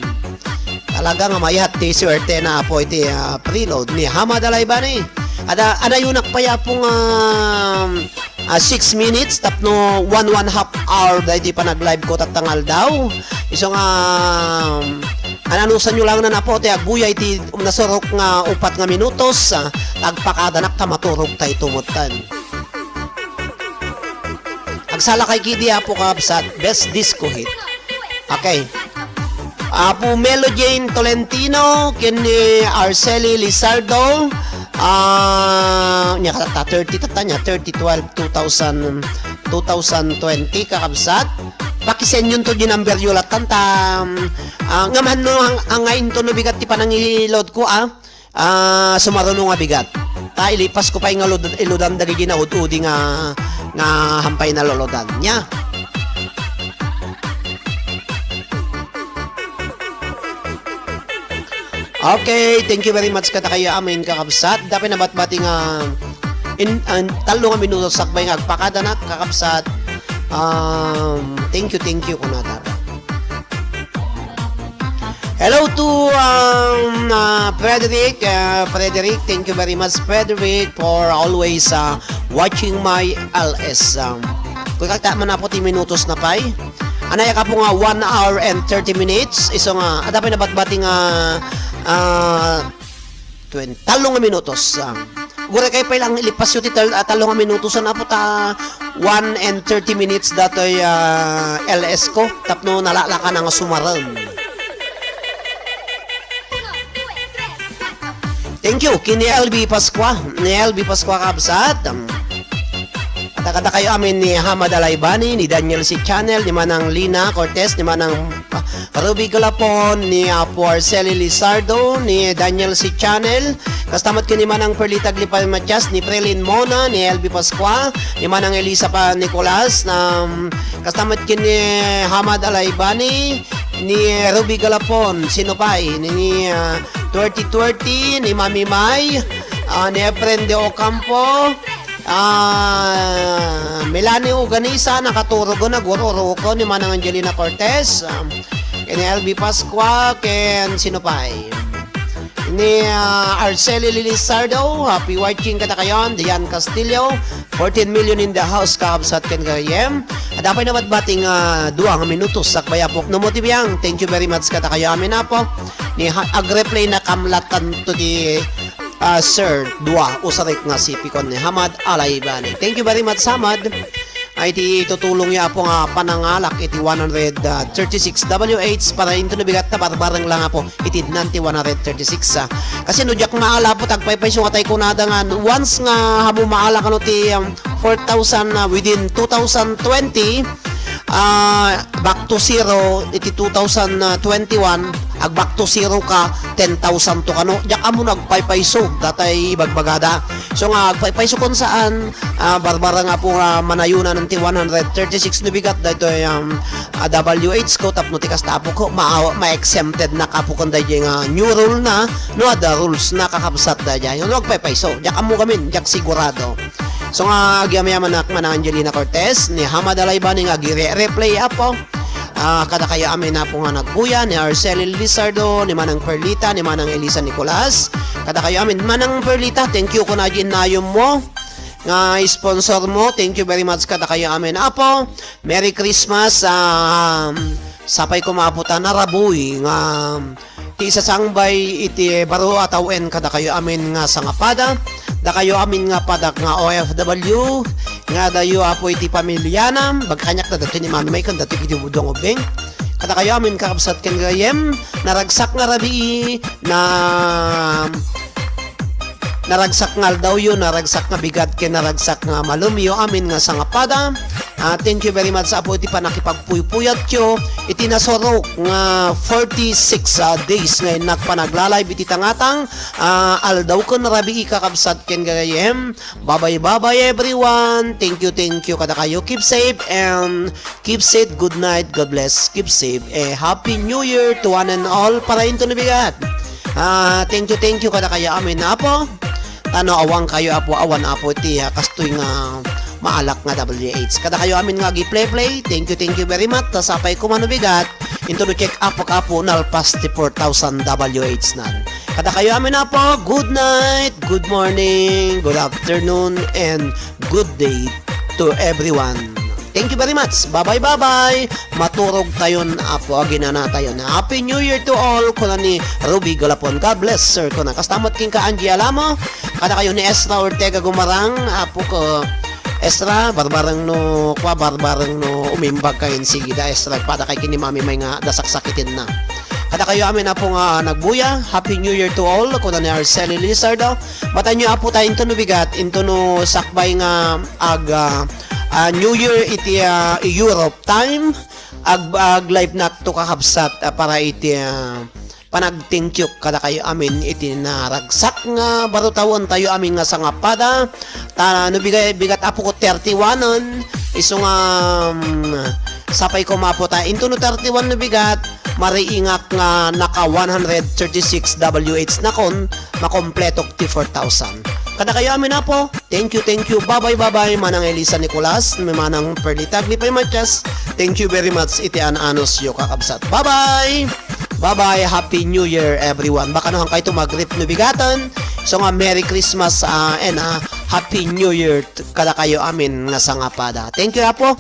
Talaga nga mayat ti suerte na apo iti, ah, preload ni Hamad Alaibani. Ada, adayunak pay apo nga, ah, six minutes tapno one, one half hour daydi panag-live ko tatta nga aldaw. Isu nga, um, ananusanyo lang na apo ti agbuya iti nasurok nga upat nga minutos, ah, agpakadanak ta maturog tayo tumutan. Agsalakay kidi, apo kabsat, best disco hit. Okay. Apo Melo Jane Tolentino, ken ni Arceli Lizardo, ah, nia kata, thirty tata nia, thirty twelve two thousand, two thousand twenty, kakabsat. Pakisenyon to di number yo latan ta, ah, ngam hanno ang, ang ngayon to no bigat ti panangilod ko, ah. Ah, sumaruno nga bigat. Ta ilipas ko pay nga lud-, iludan dagiti naud-udi nga, nga hampay naluludan. Nia. Okay, thank you very much kadakayo amin, kakabsat. Dapay nabatbati nga in, an, tallo nga minuto sakbay nga agpakadanak, kakabsat. Um, thank you, thank you, kunata. Hello to, um, uh, Frederick. Uh, Frederick, thank you very much, Frederick, for always, uh, watching my L S. Um, kung kakta man apo ti minutos na pay. Anay ka po nga one hour and thirty minutes. Isu nga, ada pay nabatbati nga, uh, twenty, tallo nga minutos. Ah, uray kayo pay lang ilipasyo ti tal-, ah, tallo nga minutos, apo ta one and thirty minutes datoy, ah, L S ko. Tapno nalalakan nga sumaran. Thank you, kini L B Pascua. Ni L B Pascua, kabsat. Kadakayo amin ni Hamad Alaibani, ni Daniel C. Channel, ni Manang Lina Cortez, ni Manang, ah, Ruby Galapon, ni Apo Arceli Lizardo, ni Daniel C. Channel, kasta met ken ni Manang Perlita Aglipay Matias, ni Prelin Mona, ni L B Pascua, ni Manang Elisa pa Nicolas, na, um, kasta met ken ni Hamad Alaibani, ni Ruby Galapon, sino pay, ni, ni, ah, twenty twenty, ni Mami Mai, ah, ni Efren de Ocampo, Ah, Melanie Uganisa, nakaturog, nagururukon ni Manang Angelina Cortez, um, ken L B Pascua, ken sino pay? Ni, ah, Arceli Lizardo, happy watching kadakayo, Dian Castillo, fourteen million in the house, kakabsat ken gayem. Adda pay nabatbati nga dua nga minutos, sakbay apok no mo ti biang. Thank you very much kadakayo amin, apo. Ni ha-, agreplay na kamlatan to di Ah, sir, dua, usarik nga sipikon ni Hamad Alaibani. Thank you very much, Hamad. Ay, ti tutulong ya po nga panangalak iti one hundred thirty-six W H para into nabigat ta barbareng lang po iti nanti one hundred thirty-six, ah. Kasi no diak maala po, tagpaypay so nga tay kunada nga once nga hamo maala kano ti, um, four thousand, ah, within two thousand twenty, ah, back to zero iti two thousand twenty-one, ag back to zero ka, ten thousand to kano. Diak ammo no agpaypaysog, datay ibagbagada. So nga, agpaypaysog kon saan, ah, barbara nga po nga manayunan ti one hundred thirty-six no bigat, daytoy, um, ah, W H ko, tapno ti kasta apo ko, ma-, ma-exempted na kapo kon daytoy nga new rule na, no, ada rules na kakabsat daytoy. No, agpaypaysog. Diak ammo gamin, diak sigurado. So nga, agyamayaman ak, Manang Angelina Cortez, ni Hamad Alaibani nga agire-, replay apo. Ah, kadakayo amin apo nga nagbuya, ni Arceli Lizardo, ni Manang Perlita, ni Manang Elisa Nicolas. Kadakayo amin, Manang Perlita, thank you kuna di inayom mo nga sponsor mo. Thank you very much kadakayo amin, apo. Merry Christmas, ah, sapay ko maapo ta narabuy nga ti isasangbay iti baro a tawen kadakayo amin nga sangapada. Kadakayo amin nga padak nga O F W, nga adayo apo iti pamiliana, bagkaniak da datoy ni Mami May ken datoy iti Budong Ubing. Kadakayo amin kakabsat ken gayem, naragsak nga rabii, na naragsak nga aldawyo, naragsak nga bigat ken naragsak nga malumyo amin nga sangapada. Ah, thank you very much apo iti panakipagpuypuyatyo iti nasurok nga forty-six, ah, days nga innak panagla-live iti tangatang, ah, aldaw ken rabii kakabsat ken gayem. Bye-bye, bye-bye everyone. Thank you, thank you kadakayo. Keep safe and keep safe. Good night. God bless. Keep safe. Eh, Happy New Year to one and all. Para into nabigat. Ah, thank you, thank you kadakayo amin apo. Tano awan kayo apo, awan apo ti, ah, kastoy nga maalak nga W H. Kadakayo amin nga agi-play-play. Thank you, thank you very much. Ta sapay kumano bigat. Into the check up apo nalpas ti four thousand W H nan. Kadakayo amin apo, good night, good morning, good afternoon, and good day to everyone. Thank you very much. Bye-bye, bye-bye. Maturog tayon apo, aginana tayon. Happy New Year to all, kuna ni Ruby Galapon. God bless, sir, kuna. Kasta met kenka Angie Alamo, kadakayo ni Esra Ortega Gumarang, apo ko, Esra, barbareng no, kwa, barbareng no, umimbag kayon, sige da, Esra, pada kay ken ni Mami May nga dasaksakiten na. Kadakayo amin apo nga nagbuya, Happy New Year to all, kuna ni Arceli Lizardo. Matanyo apo ta into no bigat, into no sakbay nga ag, ah, ah, New Year iti, ah, Europe time, ag, ag-live nakto kakabsat, ah, para iti, ah, panagthank you kadakayo amin iti naragsak nga baro tawen tayo amin nga sangapada. Ta no biga-, bigat apo ko thirty-one-en, isu nga, mm, sapay ko mapo ta. Into no thirty-one no bigat, mariingak nga naka one hundred thirty-six W H nakon, makompleto ti four thousand. Kadakayo amin apo, thank you, thank you. Bye-bye, bye-bye, Manang Elisa Nicolas, Manang Perlita Aglipay Matias. Thank you very much iti an-anosyo, kakabsat. Bye-bye! Bye-bye, Happy New Year, everyone. Baka no, hankayto mag-greet no bigaten. So nga, Merry Christmas, ah, and, ah, Happy New Year t-, kadakayo amin nga sangapada. Thank you, apo.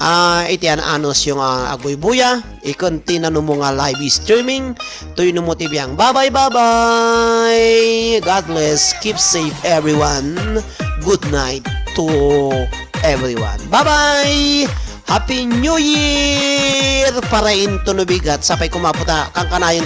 Ah, iti an-anosyo nga agbuybuya, iken ti nanumo nga live streaming, tuyno mo ti biang. Bye-bye, bye-bye! God bless, keep safe, everyone. Good night to everyone. Bye-bye! Happy New Year! Para into no bigat, sapay ko mapo ta, kankanayon